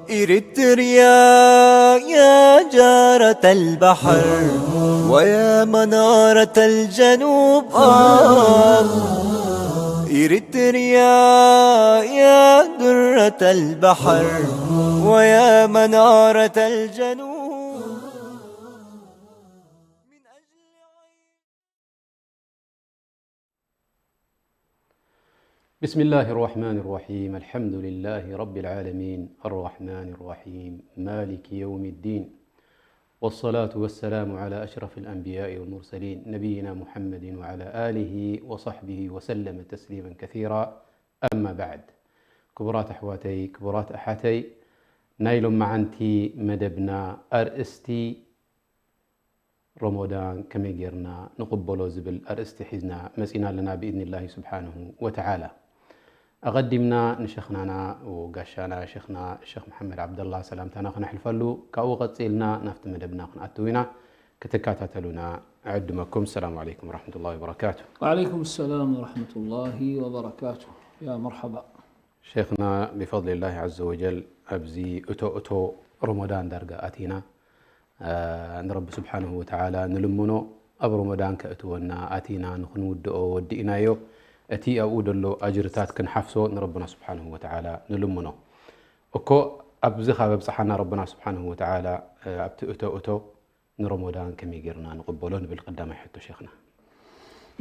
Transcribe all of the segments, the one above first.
إريتريا يا جارة البحر ويا منارة الجنوب، آه. إريتريا يا درة البحر ويا منارة الجنوب. بسم الله الرحمن الرحيم. الحمد لله رب العالمين. الرحمن الرحيم. مالك يوم الدين. والصلاة والسلام على أشرف الأنبياء والمرسلين نبينا محمد وعلى آله وصحبه وسلم تسليما كثيرا. أما بعد. ክቡራት ኣሕዋተይ፣ ክቡራት ኣሓተይ፣ ናይ ሎማዓንቲ መደብና ኣርእስቲ ረሞዳን ከመይ ጌርና ንቕበሎ ዝብል ኣርእስቲ ሒዝና መጺና ኣለና ብኢዝኒላሂ ስብሓንሁ ወተዓላ። ኣቐዲምና ንሸኽናና ወጋሻና ሸኽና ሸኽ መሓመድ ዓብደላ ሰላምታና ክነሕልፈሉ፣ ካብኡ ቀጺልና ናብቲ መደብና ክንኣትው ኢና። ክትከታተሉና እዕድመኩም። ሰላም ዓለይኩም ወረሕመቱላሂ ወበረካቱ። وعليكم السلام ورحمة الله وبركاته. يا مرحبا. ሸይኽና፣ ቢፈድሊላሂ ዐዘ ወጀል ኣብዚ እቶ እቶ ረመዳን ዳርጋ ኣቲና። አ፣ ንረቢ ስብሓንሁ ወተዓላ ንልምኖ፣ ኣብ ረመዳን ከእትወና፣ ኣቲና ንኽንውድኦ ወዲእናዮ፣ እቲ ኣብኡ ደሎ ኣጅርታት ክንሓፍሶ ንረብና ስብሓንሁ ወተዓላ ንልምኖ። እኮ ኣብዚ ካብ ኣብጽሓና ረብና ስብሓንሁ ወተዓላ፣ አ፣ ኣብቲ እቶ እቶ ንረመዳን ከመይ ጌርና ንቕበሎ ንብል ቀዳማይ ሕቶ ሸይኽና።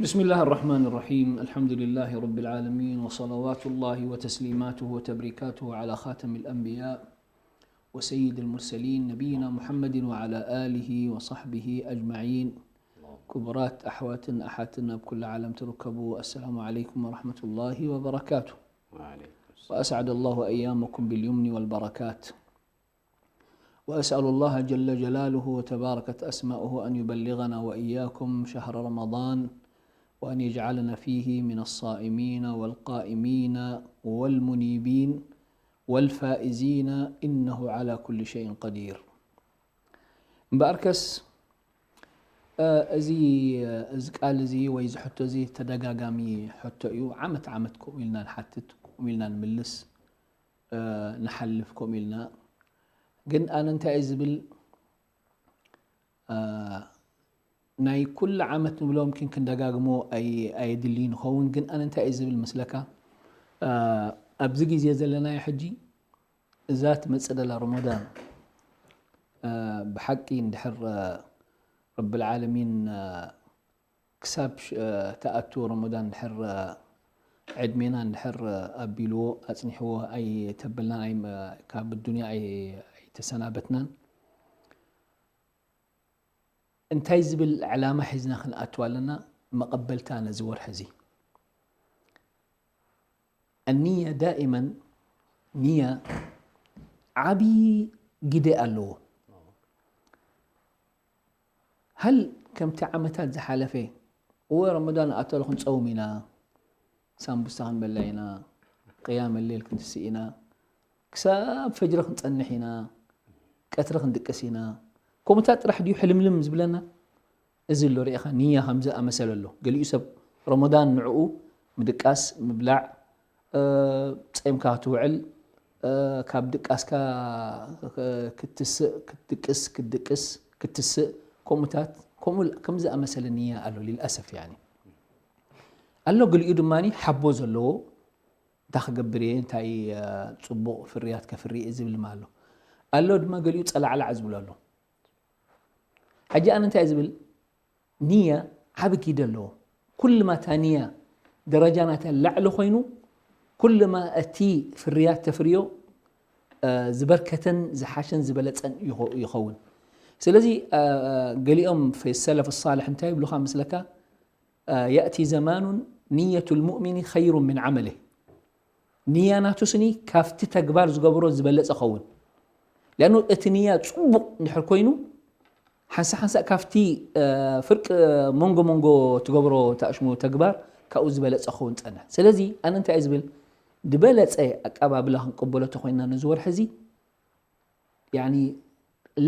بسم الله الرحمن الرحيم. الحمد لله رب العالمين، وصلوات الله وتسليماته وتبريكاته على خاتم الأنبياء وسيد المرسلين نبينا محمد وعلى آله وصحبه أجمعين. ክቡራት ኣሕዋትን ኣሓትን ኣብ ኩሉ ዓለም ትርከቡ፣ السلام عليكم ورحمة الله وبركاته. وعليكم السلام. وأسعد الله أيامكم باليمن والبركات. وأسأل الله جل جلاله وتباركت أسماؤه أن يبلغنا وإياكم شهر رمضان، وأن يجعلنا فيه من الصائمين والقائمين والمنيبين والفائزين، إنه على كل شيء قدير. እምበኣርከስ፣ እ፣ እዚ፣ እዚ ቃል እዚ ወይ እዚ ሕቶ እዚ ተደጋጋሚ ሕቶ እዩ። ዓመት ዓመት ከምኡ ኢልና ንሓትት፣ ከምኡ ኢልና ንምልስ፣ እ፣ ንሓልፍ ከምኡ ኢልና። ግን ኣነ እንታይ እየ ዝብል፣ እ፣ ናይ ኩሉ ዓመት ንብሎ ምኪን ክንደጋግሞ ኣይ-፣ ኣየድልይን ይኸውን። ግን ኣነ እንታይ እየ ዝብል ምስለካ፣ እ፣ ኣብዚ ግዜ ዘለናዮ ሕጂ እዛ ትመጽእ ዘላ ረመዳን፣ እ፣ ብሓቂ እንድሕር፣ እ፣ ረብል ዓለሚን፣ እ፣ ክሳብ ሽ-፣ እ፣ ትኣቱ ረመዳን እንድሕር፣ እ፣ ዕድሜና እንድሕር፣ እ፣ ኣቢልዎ ኣጽኒሕዎ ኣይተበልናን ኣይ-፣ እ፣ ካብ ዱንያ ኣይ-፣ ኣይተሰናበትናን። እንታይ ዝብል ዕላማ ሒዝና ክንኣቱ ኣለና? መቐበልታ ነዚ ወርሒ እዚ። ኣንያ ዳኢመን፣ ንያ ዓብዪ ግደ ኣለዎ። ሃል ከምቲ ዓመታት ዝሓለፈ፣ እወ ረመዳን ኣተሉ ክንጸውም ኢና፣ ሳምቡሳ ክንበልዕ ኢና፣ ቅያም ሌል ክንትስእ ኢና፣ ክሳብ ፈጅሪ ክንጸንሕ ኢና፣ ቀትሪ ክንድቅስ ኢና። ከምኡታት ጥራሕ ድዩ ሕልምልም ዝብለና? እዚ ኣሎ ርኢኻ፣ ንያ ከምዚ ኣመሰለ ኣሎ። ገሊኡ ሰብ ረመዳን ንዕኡ ምድቃስ፣ ምብላዕ፣ እ፣ ጸይምካ ክትውዕል፣ እ፣ ካብ ድቃስካ ክትስእ፣ ክትድቅስ፣ ክትድቅስ፣ ክትስእ፣ ከምኡታት፣ ከምኡ፣ ከምዚ ኣመሰለ ንያ ኣሎ፣ ሊልኣሰፍ፣ ያኒ። ኣሎ ገሊኡ ድማ ሓቦ ዘለዎ፣ እንታይ ክገብር እየ፣ እንታይ፣ እ፣ ጽቡቕ ፍርያት ከፍሪ እየ ዝብል ድማ ኣሎ። ኣሎ ድማ ገሊኡ ጸላዕላዕ ዝብል ኣሎ። ሕጂ ኣነ እንታይ ዝብል፣ ንያ ዓቢ ግደ ኣለዎ። ኩልማ እታ ንያ ደረጃ ናታ ላዕሊ ኮይኑ፣ ኩልማ እቲ ፍርያት ተፍርዮ፣ እ፣ ዝበርከተን ዝሓሸን ዝበለጸን ይኸ-፣ ይኸውን። ስለዚ፣ እ፣ እ፣ ገሊኦም ፊ ሰለፍ ሳልሕ እንታይ ይብሉኻ መስለካ? እ፣ يأتي زمان نية المؤمن خير من عمله። ንያ ናቱ ስኒ ካብቲ ተግባር ዝገብሮ ዝበለጸ ኸውን። ሊኣኑ እቲ ንያ ጽቡቕ እንድሕር ኮይኑ፣ ሓንሳ ሓንሳ ካብቲ፣ እ፣ ፍርቂ መንጎ መንጎ ትገብሮ ተኣሽሙ ተግባር ካብኡ ዝበለጸ ክኸውን ጸንሕ። ስለዚ ኣነ እንታይ እየ ዝብል፣ ዝበለጸ ኣቀባብላ ክንቅበሎ ተኾይንና ነዚ ወርሒ እዚ፣ ያኒ፣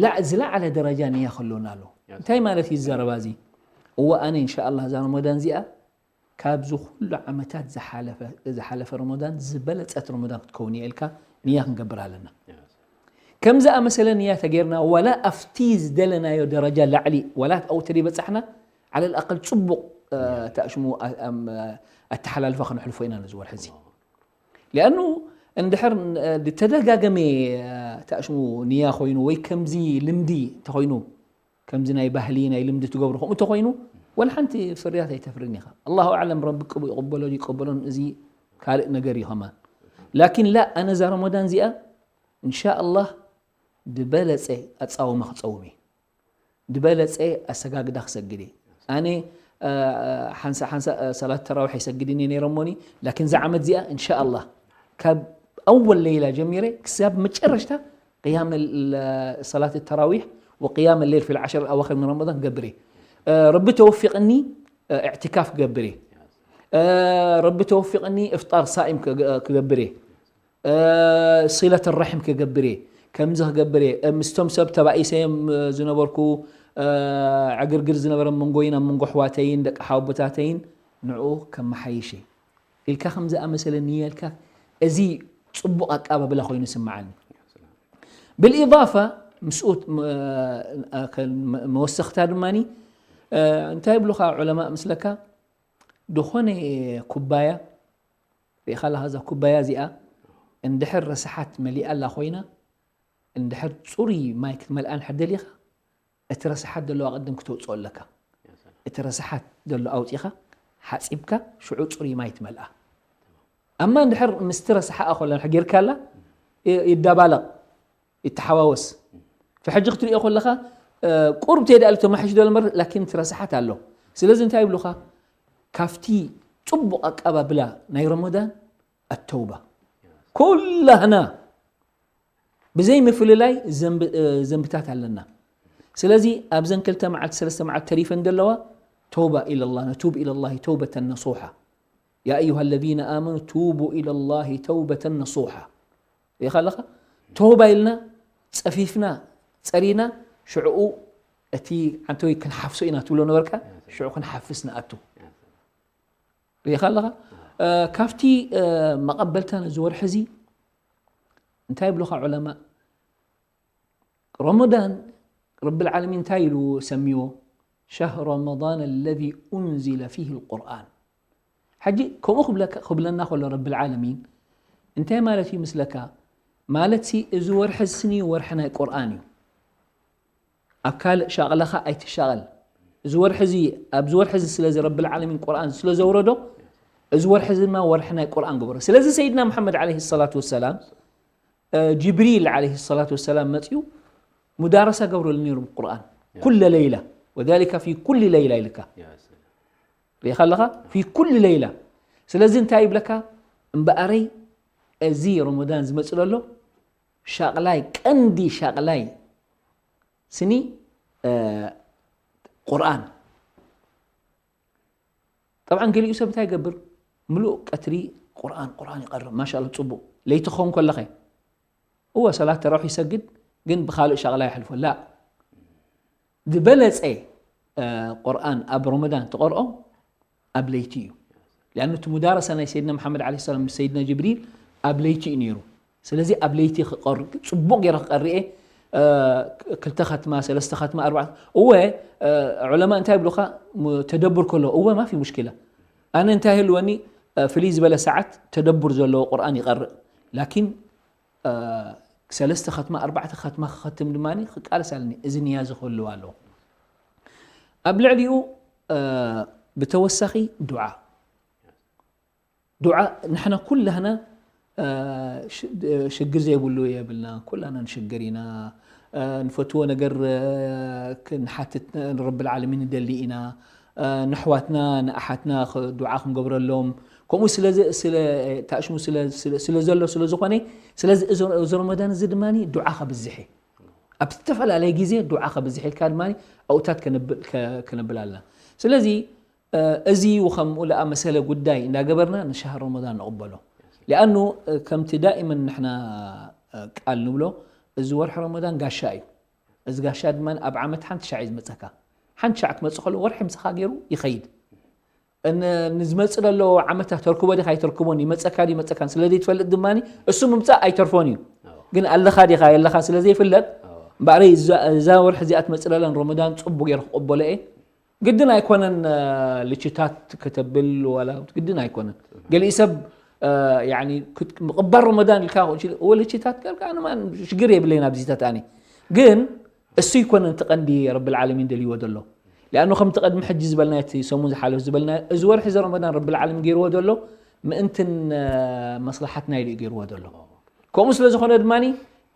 ላ-፣ ዝለዓለ ደረጃ ንያ ከሎና ኣሎ። ያ። እንታይ ማለት እዩ እዚ ዘረባ እዚ? እወ ኣነ እንሻኣላ እዛ ረመዳን እዚኣ ካብዚ ኩሉ ዓመታት ዝሓለፈ ዝሓለፈ ረመዳን ዝበለጸት ረመዳን ክትከውን እያ ኢልካ ንያ ክንገብር ኣለና። ከምዚ ኣመሰለ ንያ ተጌርና ዋላ ኣብቲ ዝደለናዮ ደረጃ ላዕሊ ዋላ ኣብኡ ተደይበጻሕና ዓለል ኣቀል ጽቡቕ ተኣሽሙ ኣተሓላልፋ ከነሕልፎ ኢና ነዚ ወርሒ እዚ። ሊኣኑ እንድሕር ዝተደጋገመ ተኣሽሙ ንያ ኮይኑ ወይ ከምዚ ልምዲ እንተኮይኑ ከምዚ ናይ ባህሊ ናይ ልምዲ ትገብሩ ከምኡ እንተኮይኑ ወላ ሓንቲ ፍርያት ኣይተፍርን ኢኻ። ኣላሁ ኣዕለም ረቢ ቅቡ ይቕበሎ ይቀበሎን እዚ ካልእ ነገር እዩ ከማን። ላኪን ላ ኣነ እዛ ረመዳን እዚኣ እንሻ ኣላህ ዝበለጸ ኣጻውማ ክጸውም እየ። ዝበለጸ ኣሰጋግዳ ክሰግድ እየ። ኣነ ሓንሳ ሓንሳ ሰላት ተራዊሕ ኣይሰግድን እየ ነይረ እሞኒ ላኪን እዛ ዓመት እዚኣ እንሻ ኣላህ ካብ ኣወል ለይላ ጀሚረ ክሳብ መጨረሽታ ቅያም ሰላት ተራዊሕ ወቅያም ሌል ፊ ዓሸር ኣዋክር ምን ረመዳን ክገብር እየ። ረቢ ተወፊቕኒ እዕትካፍ ክገብር እየ። ረቢ ተወፊቕኒ እፍጣር ሳኢም ክገብር እየ። ሲለት ራሒም ክገብር እየ። ከምዚ ክገብር እየ። ምስቶም ሰብ ተባኢሰዮም ዝነበርኩ ዕግርግር ዝነበረ መንጎይን ኣብ መንጎ ኣሕዋተይን ደቂ ሓወቦታተይን ንዕኡ ከመሓይሽ እየ ኢልካ ከም ዝኣመሰለ ንያ ኢልካ እዚ ጽቡቕ ኣቃባብላ ኮይኑ ይስምዓኒ። ብልኢዳፋ ምስኡ መወሰኽታ ድማ እንታይ ይብሉኻ ዑለማእ ምስለካ ዝኾነ ኩባያ ርኢኻ ኣለኻ እዛ ኩባያ እዚኣ እንድሕር ረስሓት መሊኣ ኣላ ኮይና እንድሕር ጽሩይ ማይ ክትመልኣ እንድሕር ደሊኻ እቲ ረስሓት ዘለዋ ቅድም ክተውፅኦ ኣለካ። እቲ ረስሓት ዘሎ ኣውፂኻ ሓፂብካ ሽዑ ፅሩይ ማይ ትመልኣ። ኣማ እንድሕር ምስቲ ረስሓኣ ኮላ ጌርካላ ይዳባለቕ ይተሓዋወስ። ፈሕጂ ክትሪኦ ከለኻ ቁርብ ተይዳ ኣሎ ተማሒሽ ዘሎ እምበር ላኪን እቲ ረስሓት ኣሎ። ስለዚ እንታይ ይብሉኻ ካብቲ ፅቡቕ ኣቀባብላ ናይ ረመዳን ኣተውባ ኩላህና ብዘይ ምፍልላይ ዘንብታት ኣለና። ስለዚ ኣብዘን ክልተ መዓልቲ ሰለስተ መዓልቲ ተሪፈን ዘለዋ ተውባ ኢለላህ ነቱብ ኢለላሂ ተውበተን ነሱሓ። يا أيها الذين آمنوا توبوا إلى الله توبة نصوحا. ሪኢኻ ኣለኻ ተውባ ኢልና ጸፊፍና ጸሪና ሽዕኡ እቲ ዓንተወይ ክንሓፍሶ ኢና ትብሎ ነበርካ ሽዑ ክንሓፍስ ንኣቱ። ርኢኻ ኣለኻ ካብቲ መቐበልታ ነዚ ወርሒ እዚ እንታይ ይብሉኻ ዑለማ ረመዳን ረቢ ልዓለሚን እንታይ ኢሉ ሰሚዎ شهر رمضان الذي أنزل فيه القرآن ሕጂ ከምኡ ክብለና ከሎ ረቢ ልዓለሚን እንታይ ማለት እዩ ምስለካ ማለት ሲ እዚ ወርሒ ስኒ ወርሒ ናይ ቁርኣን እዩ ኣብ ካልእ ሻቕላኻ ኣይትሻቐል። እዚ ወርሒ እዚ ኣብዚ ወርሒ እዚ ስለዚ ረብል ዓለሚን ቁርኣን ስለ ዘውረዶ እዚ ወርሒ እዚ ድማ ወርሒ ናይ ቁርኣን ግበሮ። ስለዚ ሰይድና መሓመድ ዓለይሂ ሰላቱ ወሰላም ጅብሪል ዓለይሂ ሰላቱ ወሰላም መፅኡ ሙዳረሳ ገብረሉ ነይሩ ቁርኣን ኩለ ለይላ ወዛሊካ ፊ ኩሊ ለይላ ኢልካ ሪኢኻ ኣለኻ ፊ ኩሊ ለይላ። ስለዚ እንታይ ይብለካ እምበኣረይ እዚ ረመዳን ዝመፅእ ዘሎ ሻቕላይ ቀንዲ ሻቕላይ ስኒ ቁርኣን ጠብዓን ገሊኡ ሰብ እንታይ ይገብር ምሉእ ቀትሪ ቁርኣን ቁርኣን ይቐርእ ማሻላ ፅቡቕ ለይቲ ክኸውን ከለኸ እወ ሰላት ተራዊሕ ይሰግድ ግን ብኻልእ ሻቕላ ይሕልፎ ላ ዝበለፀ ቁርኣን ኣብ ረመዳን ትቐርኦ ኣብ ለይቲ እዩ። ሊኣኑ እቲ ሙዳረሳ ናይ ሰይድና መሓመድ ዓለይሂ ሰላም ምስ ሰይድና ጅብሪል ኣብ ለይቲ እዩ ነይሩ። ስለዚ ኣብ ለይቲ ክቐር ፅቡቕ ገይረ ክቐርኤ ክልተ ኸትማ ሰለስተ ኸትማ ኣርባዕተ እወ ዑለማ እንታይ ይብሉኻ ተደቡር ከሎ እወ ማፊ ሙሽኪላ ኣነ እንታይ ህልወኒ ፍልይ ዝበለ ሰዓት ተደቡር ዘለዎ ቁርኣን ይቐርእ ላኪን ሰለስተ ኸትማ ኣርባዕተ ኸትማ ክኸትም ድማ ክቃለስ ኣለኒ እዚ ንያ ዝኽህልው ኣለዎ ኣብ ልዕሊኡ ብተወሳኺ ዱዓ ዱዓ ንሕና ኩላህና ሽግር ዘይብሉ የብልና ኩላና ንሽግር ኢና ንፈትዎ ነገር ክንሓትት ንረብል ዓለሚን ንደሊ ኢና ንኣሕዋትና ንኣሓትና ዱዓ ክንገብረሎም ከምኡ ታእሽሙ ስለ ዘሎ ስለ ዝኾነ ስለዚ እዚ ረመዳን እዚ ድማ ዱዓ ከብዝሕ ኣብ ዝተፈላለየ ግዜ ዱዓ ከብዝሕ ኢልካ ድማ ኣውታት ከነብል ኣለና ስለዚ እዚ ከምኡ ለኣመሰለ ጉዳይ እንዳገበርና ንሻህር ረመዳን ንቕበሎ ሊኣኑ ከምቲ ዳእመን ንሕና ቃል ንብሎ እዚ ወርሒ ረመዳን ጋሻ እዩ እዚ ጋሻ ድማ ኣብ ዓመት ሓንቲ ሻዕ እዩ ዝመፀካ ሓንቲ ሻዕ ክመጽእ ከሎ ወርሒ ምሳኻ ገይሩ ይኸይድ። እን-፣ ንዝመጽእ ዘሎ ዓመታ ተርክቦ ዲኻ ኣይተርክቦን፣ ይመጸካ ድዩ ይመጸካን ስለ ዘይትፈልጥ ድማ እሱ ምምጻእ ኣይተርፎን እዩ። ግን ኣለኻ ዲኻ የለኻ ስለ ዘይፍለጥ፣ እምበኣረይ እዛ፣ እዛ ወርሒ እዚኣ ትመጽእ ለለን ረመዳን ጽቡቅ ገይረ ክቕበሎ እየ። ግድን ኣይኮነን፣ እ፣ ልችታት ከተብል ዋላ ግድን ኣይኮነን። ገሊኡ ሰብ፣ እ፣ ያኒ ክት-፣ ምቕባል ረመዳን ኢልካ፣ እወ፣ ልችታት ጌርካ፣ ኣነ ማን ሽግር የብለይን ኣብዚታት ኣነ። ግን እሱ ይኮነን እቲ ቀንዲ ረብል ዓለሚን ደልይዎ ዘሎ። ሊኣኑ ከምቲ ቅድሚ ሕጂ ዝበልናዮ፣ እቲ ሰሙን ዝሓለፍ ዝበልናዮ፣ እዚ ወርሒ እዚ ረመዳን ረብል ዓለሚን ገይርዎ ዘሎ ምእንትን፣ እ፣ መስላሓትና ኢሉ እዩ ገይርዎ ዘሎ። ከምኡ ስለ ዝኾነ ድማ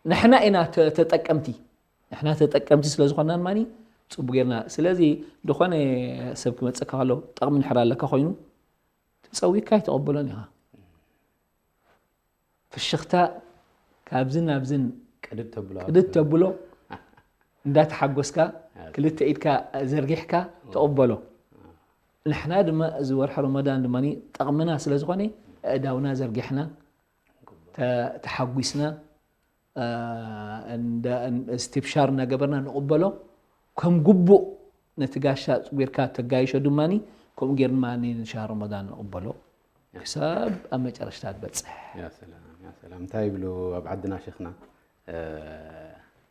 ንሕና ኢና ተ-፣ ተጠቀምቲ። ንሕና ተጠቀምቲ ስለ ዝኾንና ድማ ጽቡቅ ጌርና። ስለዚ ዝኾነ ሰብ ክመጸካ ከሎ ጠቕሚ እንድሕር ኣለካ ኮይኑ ተጸዊካ ኣይተቐበሎን ኢኻ። ፍሽኽታ ካብዝን ናብዝን ቅድድ ተብሎ። ቅድድ ተብሎ እንዳተሓጎስካ፣ ክልተ ኢድካ ዘርጊሕካ ተቐበሎ። ንሕና ድማ እዚ ወርሒ ረመዳን ድማ ጠቕምና ስለ ዝኾነ ኣእዳውና ዘርጊሕና ተ-፣ ተሓጒስና፣ እ፣ እንዳ-፣ እን-፣ እስትብሻር እናገበርና ንቕበሎ። ከም ግቡእ ነቲ ጋሻ ጌርካ ተጋይሾ ድማ ከምኡ ጌርና ድማ ንሻህር ረመዳን ንቕበሎ። ክሳብ ኣብ መጨረሽታ ትበጽሕ። ያ ሰላም፣ ያ ሰላም። እንታይ ይብሉ ኣብ ዓድና ሸኽና? እ፣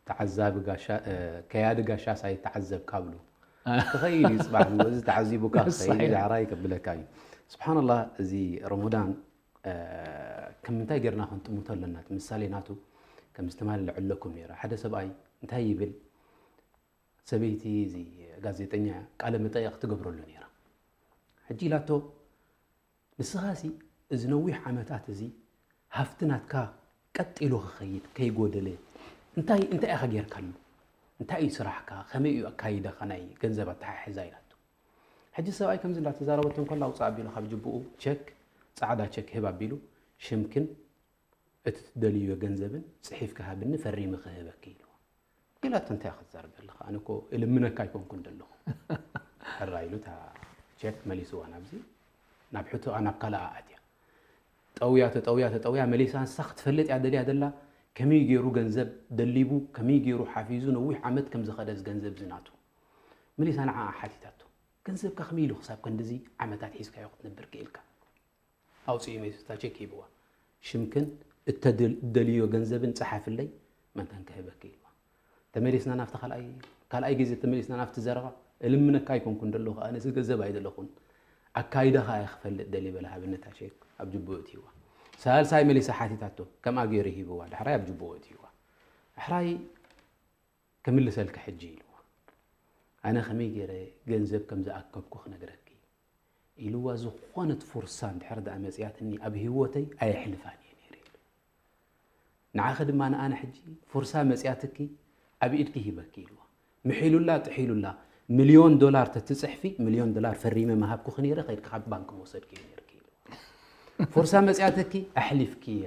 ተዓዛቢ ጋሻ፣ እ፣ ከያዲ ጋሻስ ኣይተዓዘብ ካብሉ። ክኸይድ እዩ ጽባሕ፣ እዚ ተዓዚቡካ ክኸይድ እዩ፣ ሰሒሕ። ዳሕራይ ከብለካ እዩ። ስብሓንላህ፣ እዚ ረመዳን፣ እ፣ ከም እንታይ ጌርና ክንጥምቶ ኣለና? እቲ ምሳሌ ናቱ፣ ከምዚ ትማሊ ለዕለኩም ነይረ። ሓደ ሰብኣይ እንታይ ይብል? ሰበይቲ፣ እዚ ጋዜጠኛ፣ ቃለ መጠይቕ ትገብረሉ ነይራ። ሕጂ ኢላቶ፣ ንስኻሲ እዚ ነዊሕ ዓመታት እዚ ሃፍቲ ናትካ ቀጥ ኢሉ ክኸይድ ከይጎደለ እንታይ፣ እንታይ ኢኻ ጌርካሉ? እንታይ እዩ ስራሕካ? ከመይ እዩ ኣካይዳኻ ናይ ገንዘብ ኣተሓሕዛ? ኢላቶ። ሕጂ ሰብኣይ ከምዚ እንዳተዛረበቶ እንከሎ ኣውፅእ ኣቢሉ ካብ ጅብኡ ቸክ፣ ጻዕዳ ቸክ ህብ ኣቢሉ ሽምክን እቲ ትደልዮ ገንዘብን ጽሒፍካ ሃብኒ ፈሪመ ክህበኪ ኢልዋ። ኢላቶ እንታይ ክትዛረብ ዘለኻ? ኣነ እኮ እልምነካ ኣይኮንኩን ዘለኹ። ሕራይ ኢሉ እታ ቸክ መሊስዋ ናብዚ፣ ናብ ሕቶኣ ናብ ካልኣ ኣትያ። ጠውያ ተጠውያ ተጠውያ መሊሳ ንሳ ክትፈልጥ እያ ደልያ ደላ። ከመይ ገይሩ ገንዘብ ደሊቡ፣ ከመይ ገይሩ ሓፊዙ ነዊሕ ዓመት ከም ዝኸደ እዚ ገንዘብ እዚ ናቱ። መሊሳ ንዓኣ ሓቲታቶ። ገንዘብካ ከመይ ኢሉ ክሳብ ክንድዚ ዓመታት ሒዝካዮ ክትነብር ክኢልካ? ኣውፅኡ መሊሱ እታ ቸክ ሂብዋ። ሽምክን እተደል-፣ እትደልዮ ገንዘብን ፀሓፍለይ መታን ክህበኪ ኢልዋ። ተመሊስና ናብቲ ካልኣይ፣ ካልኣይ ግዜ ተመሊስና ናብቲ ዘረባ። እልምነካ ኣይኮንኩን ዘለኹ፣ ኣነ እዚ ገንዘብ ኣይደለኹን። ኣካይዳኻ እየ ክፈልጥ ደልየ በለ ሃብኒ እታ ቸክ ኣብ ጅብኡ እትይዋ። ሳልሳይ መሊሳ ሓቲታቶ፣ ከምኣ ገይሩ ሂብዋ፣ ዳሕራይ ኣብ ጅብኡ እትይዋ። ኣሕራይ ክምልሰልኪ ሕጂ ኢልዋ። ኣነ ከመይ ገይረ ገንዘብ ከም ዝኣከብኩ ክነግረኪ ኢልዋ። ዝኾነት ፉርሳ እንድሕር ደኣ መጽያትኒ ኣብ ህይወተይ ኣየሕልፋን እየ ነይረ ኢሉ። ንዓኺ ድማ ንኣነ ሕጂ ፉርሳ መጽያትኪ ኣብ ኢድኪ ሂበኪ ኢልዋ። ምሒሉላ ጥሒሉላ፣ ሚልዮን ዶላር ተትጽሕፊ፣ ሚልዮን ዶላር ፈሪመ ምሃብኩኺ ነይረ፣ ከይድኪ ካብ ባንክ ምወሰድክዮ ነይርኪ ኢልዋ። ፉርሳ መጽያትኪ ኣሕሊፍክያ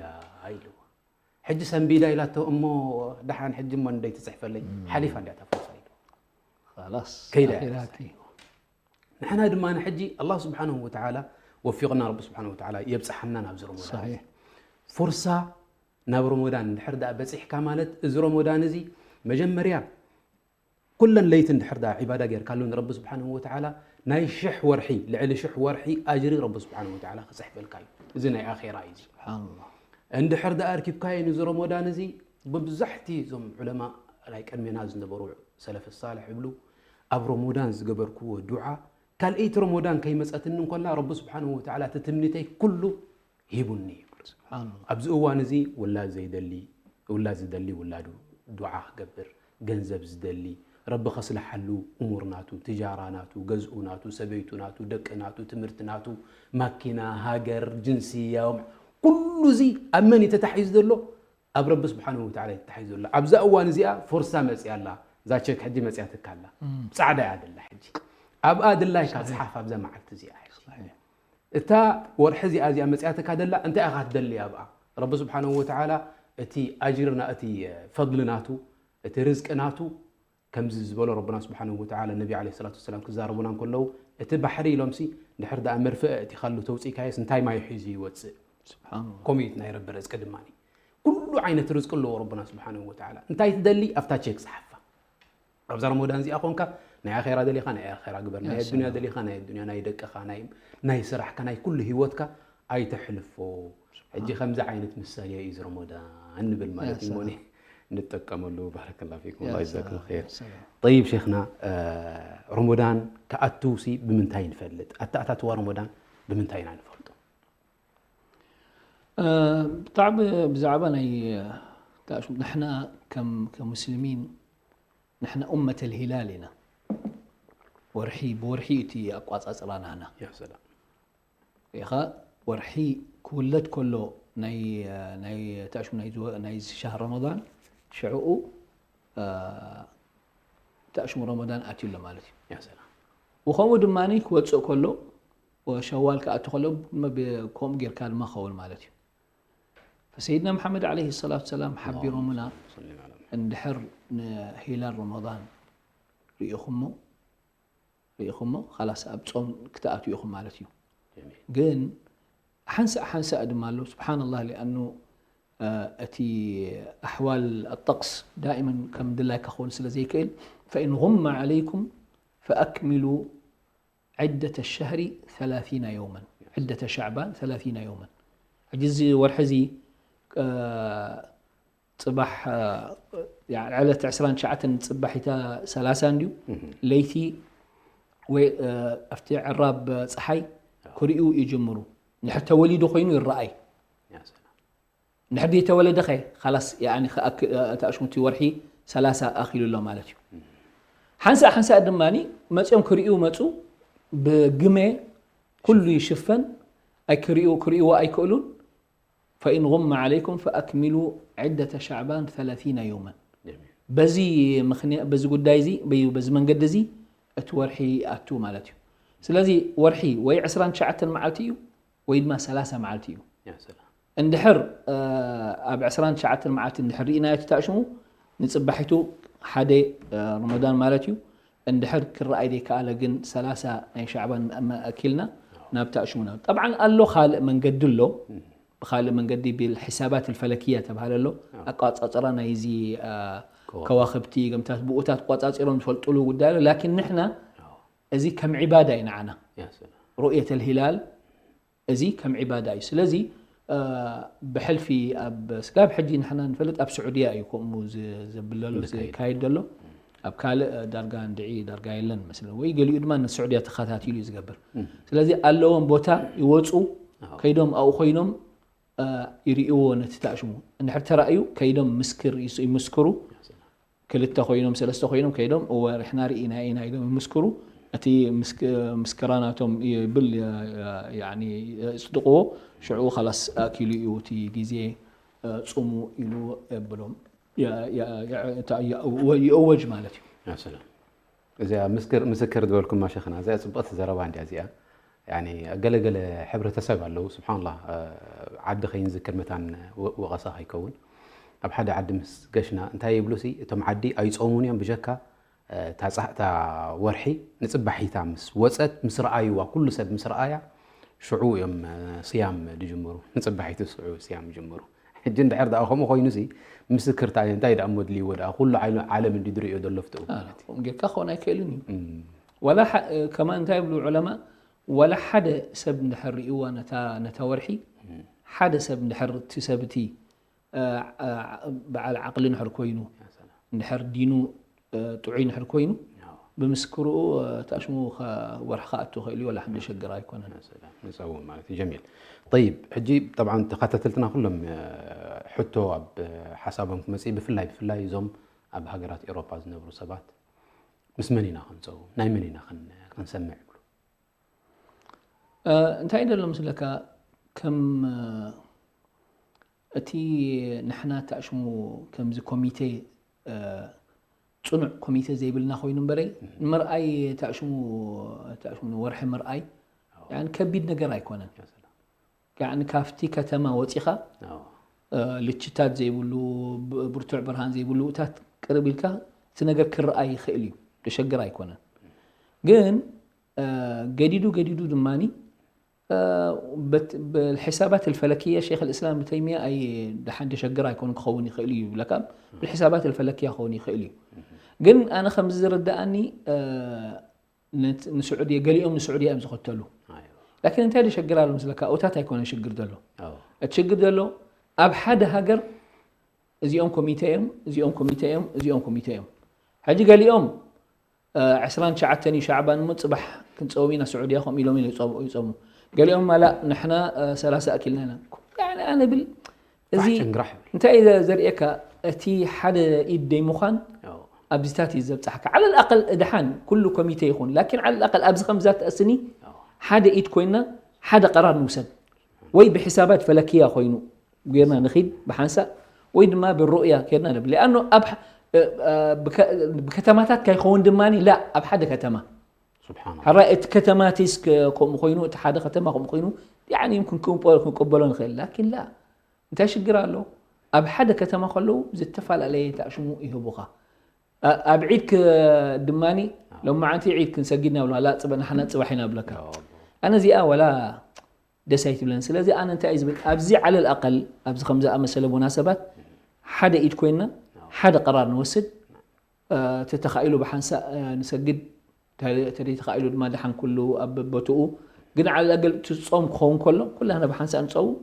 ኢልዋ። ሕጂ ሰንቢዳ ኢላቶ፣ እሞ ደሓን ሕጂ እሞ እንደይ ትጽሕፈለይ? ሓሊፋ እንድያ እታ ፉርሳ ኢልዋ። ኸላስ፣ ከይዳ እያ ኣኺራቲ። ንሕና ድማ ንሕጂ ኣላህ ስብሓንሁ ወተዓላ ወፊቕና፣ ረቢ ስብሓንሁ ወተዓላ የብጽሓና ናብዚ ረመዳን። ሰሒሕ። ፉርሳ ናብ ረመዳን እንድሕር ደኣ በጺሕካ ማለት፣ እዚ ረመዳን እዚ መጀመርያ ኩለን ለይቲ እንድሕር ደኣ ዒባዳ ጌርካሉ ንረቢ ስብሓንሁ ወተዓላ፣ ናይ ሽሕ ወርሒ፣ ልዕሊ ሽሕ ወርሒ ኣጅሪ ረቢ ስብሓንሁ ወተዓላ ክጽሕፈልካ እዩ። እዚ ናይ ኣኼራ እዩ እዚ። ስብሓንላህ። እንድሕር ደኣ ኣርኪብካዮ ነዚ ረመዳን እዚ፣ ብብዛሕቲ እዞም ዑለማ ናይ ቅድሜና ዝነበሩ ሰለፍ ሳልሕ ይብሉ፣ ኣብ ረመዳን ዝገበርክዎ ዱዓ፣ ካልኣይቲ ረመዳን ከይመጸትኒ እንኮላ፣ ረቢ ስብሓንሁ ወተዓላ እቲ ትምኒተይ ኩሉ ሂቡኒ ይብሉ። ስብሓንላህ። ኣብዚ እዋን እዚ ውላድ ዘይደሊ፣ ውላድ ዝደሊ ውላዱ ዱዓ ክገብር፣ ገንዘብ ዝደሊ፣ ረቢ ከስልሓሉ እሙር ናቱ፣ ትጃራ ናቱ፣ ገዝኡ ናቱ፣ ሰበይቱ ናቱ፣ ደቂ ናቱ፣ ትምህርቲ ናቱ፣ ማኪና፣ ሃገር፣ ጅንስያ፣ ኩሉ እዚ ኣብ መን እዩ ተታሒዙ ዘሎ? ኣብ ረቢ ስብሓንሁ ወተዓላ እዩ ተታሒዙ ዘሎ። ኣብዛ እዋን እዚኣ ፎርሳ መፅያ ኣላ፣ እዛ ቸክ ሕጂ መፅያትካ ኣላ። እም። ፃዕዳ እያ ደላ ሕጂ። ኣብኣ ድላይካ ሰሒሕ። ፅሓፍ ኣብዛ መዓልቲ እዚኣ ሕጂ። ሰሒሕ። እታ ወርሒ እዚኣ፣ እዚኣ መፅያትካ ደላ፣ እንታይ ኢኻ ትደሊ ኣብኣ? ረቢ ስብሓንሁ ወተዓላ እቲ ኣጅርና፣ እቲ ፈድሊ ናቱ፣ እቲ ርዝቂ ናቱ፣ ከምዚ ዝበሎ ረብና ስብሓንሁ ወተዓላ፣ ነቢ ዓለይሂ ሰላቱ ወሰላም ክዛረቡና እንከለዉ፣ እቲ ባሕሪ ኢሎምሲ፣ እንድሕር ደኣ መርፍእ ኣእቲኻሉ ተውፂእካዮስ፣ እንታይ ማይ ሒዙ ይወፅእ? ስብሓንላህ። ከምኡ እዩ እቲ ናይ ረቢ ርዝቂ ድማ። ኩሉ ዓይነት ርዝቂ ኣለዎ ረብና ስብሓንሁ ወተዓላ። እንታይ ትደሊ? ኣብታ ቼክ ፀሓፋ። ኣብዛ ረመዳን እዚኣ ኾንካ ናይ ኣኼራ ደሊኻ ናይ ኣኼራ ግበር፣ ናይ ኣዱንያ ደሊኻ ናይ ኣዱንያ፣ ናይ ደቅኻ፣ ናይ ናይ ስራሕካ፣ ናይ ኩሉ ህይወትካ ኣይተሕልፎ። ሕጂ ከምዚ ዓይነት ምሳሌ እዩ እዚ ረመዳን ንብል ማለት እዩ። ሞኒ ንጠቀመሉ። ባረከላ ፊኩም፣ ያ ኣላህ ይጀዛኩም ሰላም፣ ኸይር። ያ ሰላም። ጠይብ ሼኽና፣ ረመዳን ክኣቱ ሲ ብምንታይ ንፈልጥ? ኣተኣታትዋ ረመዳን ብምንታይ ኢና ንፈልጦ? ብጣዕሚ ብዛዕባ ናይ ንሕና ከም ሙስሊሚን ንሕና ኡመተል ሂላል ኢና። ወርሒ ብወርሒ እቲ ኣቋፃፅራ ናና ያ ሰላም። ኢኻ። ወርሒ ክውለድ ከሎ ናይ ናይ ታሽሙ ናይ ዝወ- ናይ ሻህር ረመዳን ሽዕኡ ታሽሙ ረመዳን ኣትዩ ኣሎ ማለት እዩ። ያ ሰላም። ብኸምኡ ድማ ክወፅእ ከሎ ሸዋል ክኣቱ ከሎ ከምኡ ጌርካ ድማ ኸውን ማለት እዩ። ፈሰይድና መሓመድ ዓለይሂ ሰላቱ ሰላም ሓቢሮምና ሰሊ ዓላ እንድሕር ንሂላል ረመዳን ርኢኹሞ ርኢኹሞ ኻላስ ኣብ ጾም ክትኣትዉ ኢኹም ማለት እዩ። ጀሚል። ግን ሓንሳእ ሓንሳእ ድማ ኣሎ ስብሓንላህ ሊኣኑ እቲ ኣሕዋል ኣጠቅስ ዳኢመን ከም ድላይካ ክኸውን ስለ ዘይክእል ፈኢን غم عليكم فأكملوا عدة الشهر ثلاثين يوما عدة شعبان ثلاثين يوما ሕጂ እዚ ወርሒ እዚ ጽባሕ ዕለት ዕስራን ትሽዓተን ጽባሒታ ሰላሳ እንድዩ ለይቲ ወይ ኣብቲ ዕራብ ፀሓይ ክርእዩ ይጅምሩ። ንድሕር ተወሊዱ ኮይኑ ይረኣይ። ንድሕር ዘይተወለደ ኸ ኻላስ ያኒ ተኣሽሙቲ ወርሒ ሰላሳ ኣኺሉ ኣሎ ማለት እዩ። ሓንሳእ ሓንሳእ ድማ መፅኦም ክርእዩ መፁ ብግመ ኩሉ ይሽፈን ኣይክርእዩ ክርእይዎ ኣይክእሉን። فإن غم عليكم فأكملوا عدة شعبان ثلاثين يوما በዚ ምኽንያ- በዚ ጉዳይ እዚ በዩ- በዚ መንገዲ እዚ እቲ ወርሒ ይኣቱ ማለት እዩ። ስለዚ ወርሒ ወይ ዕስራን ትሽዓተን መዓልቲ እዩ ወይ ድማ ሰላሳ መዓልቲ እዩ። ያ ሰላም። እንድሕር ኣብ ዕስራን ትሽዓተን መዓልቲ እንድሕር ርኢናዮ እቲ ታእሽሙ ንፅባሒቱ ሓደ ረመዳን ማለት እዩ። እንድሕር ክረኣይ ዘይከኣለ ግን ሰላሳ ናይ ሻዕባን ኣኪልና ናብ ታእሽሙ ናብ ጠብዓን ኣሎ ካልእ መንገዲ ኣሎ ብካልእ መንገዲ ብልሒሳባት ልፈለክያ ተባሃለ ኣሎ ኣቋፃፅራ ናይዚ ከዋክብቲ ገምታት ብኡታት ቆፃፂሮም ዝፈልጡሉ ጉዳይ ኣሎ ላኪን ንሕና እዚ ከም ዒባዳ እዩ ንዓና ሩእየት ልሂላል እዚ ከም ዒባዳ እዩ ስለዚ ብሕልፊ ኣብ ስጋብ ሕጂ ንሕና ንፈልጥ ኣብ ስዑድያ እዩ ከምኡ ዘብለሉ ዝካየድ ዘሎ ኣብ ካልእ ዳርጋ እንድዒ ዳርጋ የለን መስለ ወይ ገሊኡ ድማ ንስዑድያ ተኸታቲሉ እዩ ዝገብር ስለዚ ኣለዎም ቦታ ይወፁ ከይዶም ኣብኡ ኮይኖም ይርእይዎ ነቲ ተኣሽሙ እንድሕር ተራእዩ ከይዶም ምስክር ይምስክሩ ክልተ ኮይኖም ሰለስተ ኮይኖም ከይዶም እወ ርሕና ርኢና ኢና ኢሎም ይምስክሩ እቲ ምስክራ ናቶም ይብል የፅድቅዎ ሽዑ ኸላስ ኣኪሉ እዩ እቲ ግዜ ፅሙ ኢሉ የብሎም ይእወጅ ማለት እዩ እዚኣ ምስክር ዝበልኩማ ሸኽና እዚኣ ፅብቕቲ ዘረባ እንዲያ እዚኣ ገለገለ ሕብረተሰብ ኣለዉ ስብሓንላ ዓዲ ከይንዝክር መታን ወቐሳ ከይከውን ኣብ ሓደ ዓዲ ምስ ገሽና እንታይ ይብሉ ሲ እቶም ዓዲ ኣይፀሙን እዮም ብጀካ እታ ወርሒ ንፅባሒታ ምስ ወፀት ምስ ረኣይዋ ኩሉ ሰብ ምስ ረኣያ ሽዑ እዮም ስያም ድጅምሩ ንፅባሒቱ ሽዑ ስያም ይጅምሩ ሕጂ እንድሕር ደኣ ከምኡ ኮይኑ ሲ ምስክርታ እንታይ ደኣ መድልይዎ ደኣ ኩሉ ዓይኑ ዓለም እንዲ ድርእዮ ዘሎ ፍትኡ ማለት እዩ ጌርካ ክኾን ኣይክእልን እዩ ወላ ከማ እንታይ ይብሉ ዑለማ ወላ ሓደ ሰብ እንድሕር ርእይዋ ነታ ወርሒ ሓደ ሰብ እንድሕር እቲ ሰብ እቲ በዓል ዓቕሊ እንድሕር ኮይኑ እንድሕር ዲኑ ጥዑይ እንድሕር ኮይኑ ብምስክርኡ ተኣሽሙ ወርሒ ክኣቱ ይኽእል እዩ ወላ ሓንቲ ሸግር ኣይኮነን ንፀውም ማለት እዩ ጀሚል طيب ሕጂ طبعا ተኸታተልትና ኩሎም ሕቶ ኣብ ሓሳቦም ክመፅእ ብፍላይ ብፍላይ እዞም ኣብ ሃገራት ኤሮፓ ዝነብሩ ሰባት ምስ መን ኢና ክንፀውም ናይ መን ኢና ክንሰምዕ ይብሉ እንታይ ደሎ ምስለካ ከም እቲ ንሕና ተኣሽሙ ከምዚ ኮሚቴ ፅኑዕ ኮሚቴ ዘይብልና ኮይኑ እምበረይ ንምርኣይ ተኣሽሙ ተኣሽሙ ወርሒ ምርኣይ ከቢድ ነገር ኣይኮነን ካብቲ ከተማ ወፂኻ ልችታት ዘይብሉ ብርቱዕ ብርሃን ዘይብሉ እታት ቅርብ ኢልካ እቲ ነገር ክረኣይ ይኽእል እዩ ተሸግር ኣይኮነን ግን ገዲዱ ገዲዱ ድማ ብልሒሳባት ልፈለክያ ሸክ ልእስላም ብተይሚያ ኣይ ደሓን ደሸግር ኣይኮን ክኸውን ይኽእል እዩ ይብለካ ብልሒሳባት ልፈለክያ ክኸውን ይኽእል እዩ ግን ኣነ ከምዚ ዝርድኣኒ፣ እ፣ ነት-፣ ንስዑድየ፣ ገሊኦም ንስዑድያ እዮም ዝኸተሉ። ላኪን እንታይ ደሸግር ኣሎ መስለካ? እውታት ኣይኮነን ሽግር ዘሎ። እቲ ሽግር ዘሎ ኣብ ሓደ ሃገር እዚኦም ኮሚተ እዮም፣ እዚኦም ኮሚተ እዮም፣ እዚኦም ኮሚተ እዮም። ሕጂ ገሊኦም፣ እ፣ ዕስራን ትሽዓተን እዩ ሻዕባን እሞ ጽባሕ ክንጸውም ኢና ስዑድያ ከምኡ ኢሎም ኢሉ ይጸሙ-፣ ይጸሙ። ገሊኦም ማላ ንሕና፣ እ፣ ሰላሳ ኣኪልና ኢና። ያኒ ኣነ ብል እዚ ፋሕ ጭንግራሕ ይብል። እንታይ እዩ ዘ-፣ ዘርእየካ? እቲ ሓደ ኢድ ደይምዃን ኣዎ። ኣብዚታት እዩ ዘብጽሓካ። ዓለል ኣቀል እድሓን ኩሉ ኮሚቴ ይኹን፣ ላኪን ዓለል ኣቀል ኣብዚ ከምዛ ትኣስኒ ኣዎ። ሓደ ኢድ ኮይና ሓደ ቀራር ንውሰድ። ወይ ብሕሳባት ፈለክያ ኮይኑ ጌርና ንኺድ ብሓንሳእ፣ ወይ ድማ ብሩእያ ጌርና ንብል። ሊኣኖ ኣብ ሐ-፣ እ፣ እ፣ ብከ-፣ ብከተማታት ካይኸውን ድማ ላ ኣብ ሓደ ከተማ። ስብሓን ኣላህ። ሕራይ እቲ ከተማቲስ ከ-፣ ከምኡ ኮይኑ፣ እቲ ሓደ ከተማ ከምኡ ኮይኑ፣ ያኒ ክንቅበ-፣ ክንቅበሎ ንኽእል። ላኪን ላ፣ እንታይ ሽግር ኣሎ? ኣብ ሓደ ከተማ ከለዉ ዝተፈላለየ ተኣሽሙ ይህቡኻ። ኣ-፣ ኣብ ዒድ ከ-፣ ድማኒ፣ ኣዎ። ሎማዓንቲ ዒድ ክንሰጊድ ኢና ብለኻ፣ ላ፣ ጽበ-፣ ንሕና ጽባሕ ኢና ብለካ። ኣዎ። ኣነ እዚኣ ወላ ደስ ኣይትብለን። ስለዚ ኣነ እንታይ እዩ ዝብል? ኣብዚ ዓለል ኣቀል፣ ኣብዚ ከም ዝኣመሰለ ሙናሰባት፣ ሓደ ኢድ ኮይንና፣ ኣዎ። ሓደ ቀራር ንወስድ፣ እ፣ ተተኻኢሉ ብሓንሳእ፣ እ፣ ንሰግድ፣ ተ-፣ ተደይተኻኢሉ ድማ ደሓን ኩሉ ኣብ በቦትኡ። ግን ዓለል ኣቀል እቲ ጾም ክኸውን ከሎ፣ ኩላህና ብሓንሳእ ንጸውም፣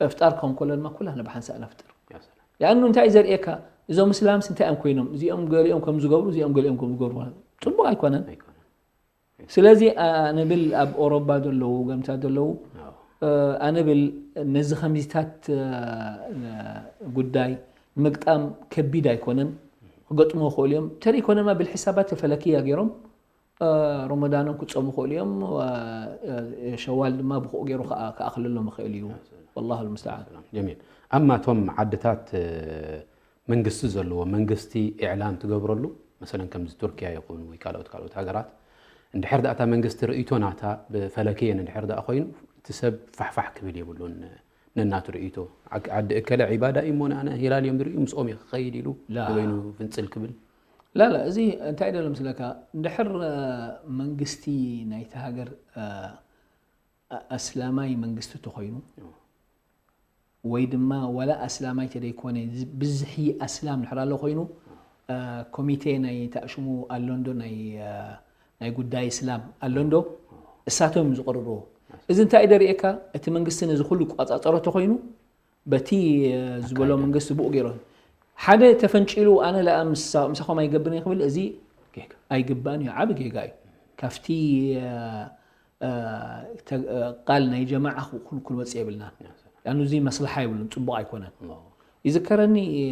እፍጣር ክኸውን ከሎ ድማ ኩላህና ብሓንሳእ ነፍጥር። ያ ሰላም። ያኑ እንታይ እዩ ዘርእየካ? እዞም እስላምስ እንታይ እዮም ኮይኖም? እዚኦም ገሊኦም ከም ዝገብሩ፣ እዚኦም ገሊኦም ከም ዝገብሩ። ጽቡቕ ኣይኮነን። ኣይኮነን። ስለዚ፣ ኣ-፣ ኣነ ብል ኣብ ኦሮባ ዘለዉ፣ ገምታት ዘለዉ፣ ኣዎ። እ፣ ኣነ ብል ነዚ ከምዚታት፣ እ፣ ጉዳይ ምግጣም ከቢድ ኣይኮነን። ክገጥሙ ይኽእሉ እዮም። ተደይኮነማ ብልሕሳባት ፈለክያ ገይሮም፣ እ፣ ረመዳኖም ክጾሙ ይኽእሉ እዮም። እ፣ እ፣ ሸዋል ድማ ብኽኡ ገይሩ ክኣ-፣ ክኣኽለሎም ይኽእል እዩ። ወላሁ ልሙስተዓን። ጀሚል። ኣማ እቶም ዓድታት፣ እ፣ መንግስቲ ዘለዎ፣ መንግስቲ ኢዕላን ትገብረሉ፣ መሰለን ከምዚ ቱርኪያ ይኹን ወይ ካልኦት፣ ካልኦት ሃገራት፣ እንድሕር ደኣ እታ መንግስቲ ርእይቶ ናታ ብፈለክየን እንድሕር ደኣ ኮይኑ፣ እቲ ሰብ ፋሕፋሕ ክብል የብሉን፣ ነናቱ ርእይቶ። ዓክ-፣ ዓዲ እከለ ዒባዳ እዩ እሞ፣ ንኣነ ሂላል እዮም ዝርእዩ፣ ምስኦም እየ ክኸይድ ኢሉ ላ። ንበይኑ ፍንጽል ክብል። ላ፣ ላ፣ እዚ እንታይ ደሎ ምስለካ? እንድሕር፣ እ፣ መንግስቲ ናይቲ ሃገር፣ እ፣ ኣ-፣ ኣስላማይ መንግስቲ ተኾይኑ፣ ኦ። ወይ ድማ ዋላ ኣስላማይ ተደይኮነ፣ ዝ-፣ ብዝሒ ኣስላም እንድሕር ኣሎ ኮይኑ፣ እ፣ ኮሚቴ ናይ ተኣሽሙ ኣሎ እንዶ፣ ናይ፣ እ፣ ናይ ጉዳይ እስላም ኣሎ እንዶ፣ እሳቶም እዮም ዝቕርርዎ። እዚ እንታይ እዩ ደርእየካ? እቲ መንግስቲ ነዚ ኩሉ ይቆጻጸሮ ተኾይኑ፣ በቲ፣ እ፣ ዝበሎ ኣካይዳ። መንግስቲ ብኡ ገይሮ። ሓደ ተፈንጪሉ፣ ኣነ ለኣ ምሳ-፣ ምሳኹም ኣይገብርን እየ ክብል፣ እዚ ጌጋ። ኣይግባእን እዩ፣ ዓቢ ጌጋ እዩ። ካብቲ፣ እ፣ እ፣ ተ-፣ እ፣ ቃል ናይ ጀማዓ ክን-፣ ክንወጽእ የብልናን። ያ ሰላም። ያኑ እዚ መስለሓ የብሉን፣ ጽቡቕ ኣይኮነን። ኣላሁ። ይዝከረኒ፣ እ፣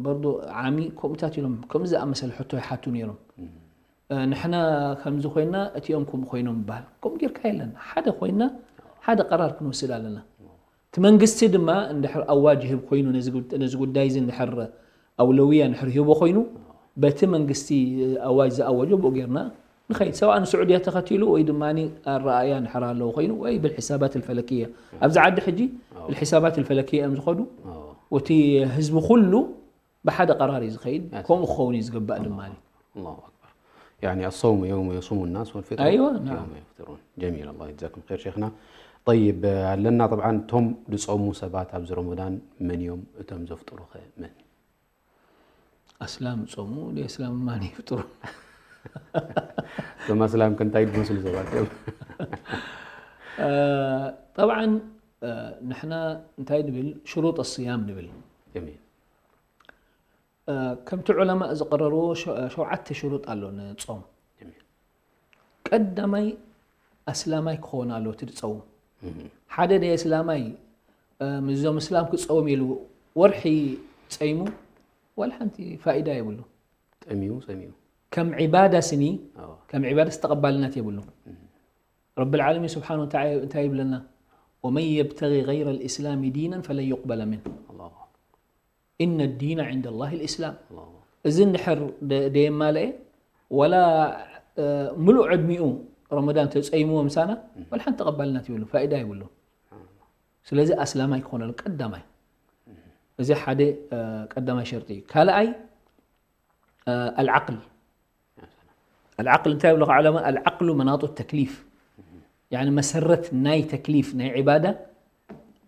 በርዶ ዓሚ ከምኡታት ኢሎም፣ ከምዚ ዝኣመሰለ ሕቶ ይሓቱ ነይሮም። እም። እ፣ ንሕና ከምዚ ኮይና፣ እቲኦም ከምኡ ኮይኖም ይበሃል። ከምኡ ጌርካ የለን። ሓደ ኮይና፣ ሓደ ቀራር ክንወስድ ኣለና። ኣላሁ። እቲ መንግስቲ ድማ እንድሕር ኣዋጅ ይህብ ኮይኑ፣ ነዚ ጉድ-፣ ነዚ ጉዳይ እዚ እንድሕር ኣውለውያ እንድሕር ሂቦ ኮይኑ፣ በቲ መንግስቲ ኣዋጅ ዝኣወጆ ብኡ ጌርና ንኸይድ። ሰዋእ ንስዑድያ ተኸቲሉ ወይ ድማ ኣረኣእያ እንድሕር ኣለዎ ኮይኑ፣ ወይ ብልሒሳባት ልፈለክያ። ኣብዚ ዓዲ ሕጂ ኣዎ። ብልሒሳባት ልፈለክያ እዮም ዝኸዱ። ኣዎ። ወቲ ህዝቢ ኩሉ ብሓደ ቀራር እዩ ዝኸይድ። ያስ። ከምኡ ክኸውን እዩ ዝግባእ ድማ። ኣላሁ ኣክበር። ያኒ ኣሰውሙ የውመ የሱሙ ናስ ወልፊጥሩ ኣይዋ፣ ናም። የውመ የፍጥሩን። ጀሚል፣ ኣላህ ይጅዛኩም ኸይር ሼኽና። ጠይብ፣ ኣለና ጠብዓን፣ እቶም ዝጾሙ ሰባት ኣብዚ ረመዳን መን እዮም? እቶም ዘፍጥሩ ኸ መን? ኣስላም ጾሙ፣ ደይ ኣስላም ማን ይፍጥሩ? እቶም ኣስላም ከ እንታይ ዝመስሉ ሰባት እዮም? እ፣ ጠብዓን፣ እ፣ ንሕና እንታይ ንብል? ሽሩጥ ኣስያም ንብል። ጀሚል። እ፣ ከምቲ ዑለማእ ዝቐረርዎ ሸ-፣ ሸውዓተ ሽሩጥ ኣሎ ንጾም። ጀሚል። ቀዳማይ ኣስላማይ ክኸውን ኣለዎ እቲ ዝጸውም። እም። ሓደ ደይ ኣስላማይ፣ እ፣ ምስዞም እስላም ክጸውም ኢሉ ወርሒ ጸይሙ፣ ዋላ ሓንቲ ፋይዳ የብሉ። ጠሚዩ፣ ጸሚዩ። ከም ዒባዳ ስኒ፣ ኣዎ። ከም ዒባዳስ ተቐባልነት የብሉ። እም። ረብል ዓለሚን ስብሓን ወተዓላ እንታይ ይብለና? "ወመን የብተጊ ገይረ ልእስላሚ ዲናን ፈለን ዩቅበለ ሚን." ኣላሁ ኣክበር። "ኢነ ዲነ ዒንደ ላሂ ልእስላም።" ኣላሁ ኣክበር። እዚ እንድሕር ደ-፣ ደየማልአ፣ ዋላ፣ እ፣ ምሉእ ዕድሚኡ ረመዳን ተጸይምዎ ምሳና፣ እም። ዋላ ሓንቲ ተቐባልነት ይብሉ፣ ፋይዳ ይብሉ። ስብሓንላህ። ስለዚ ኣስላማይ ክኾነሉ ቀዳማይ። እም። እዚ ሓደ፣ እ፣ ቀዳማይ ሸርጢ እዩ። ካልኣይ፣ እ፣ ኣልዓቅል። ኣልዓቅል እንታይ ይብሉ ዑለማ? ኣልዓቅሉ መናጡ ተክሊፍ። ያኒ መሰረት ናይ ተክሊፍ ናይ ዒባዳ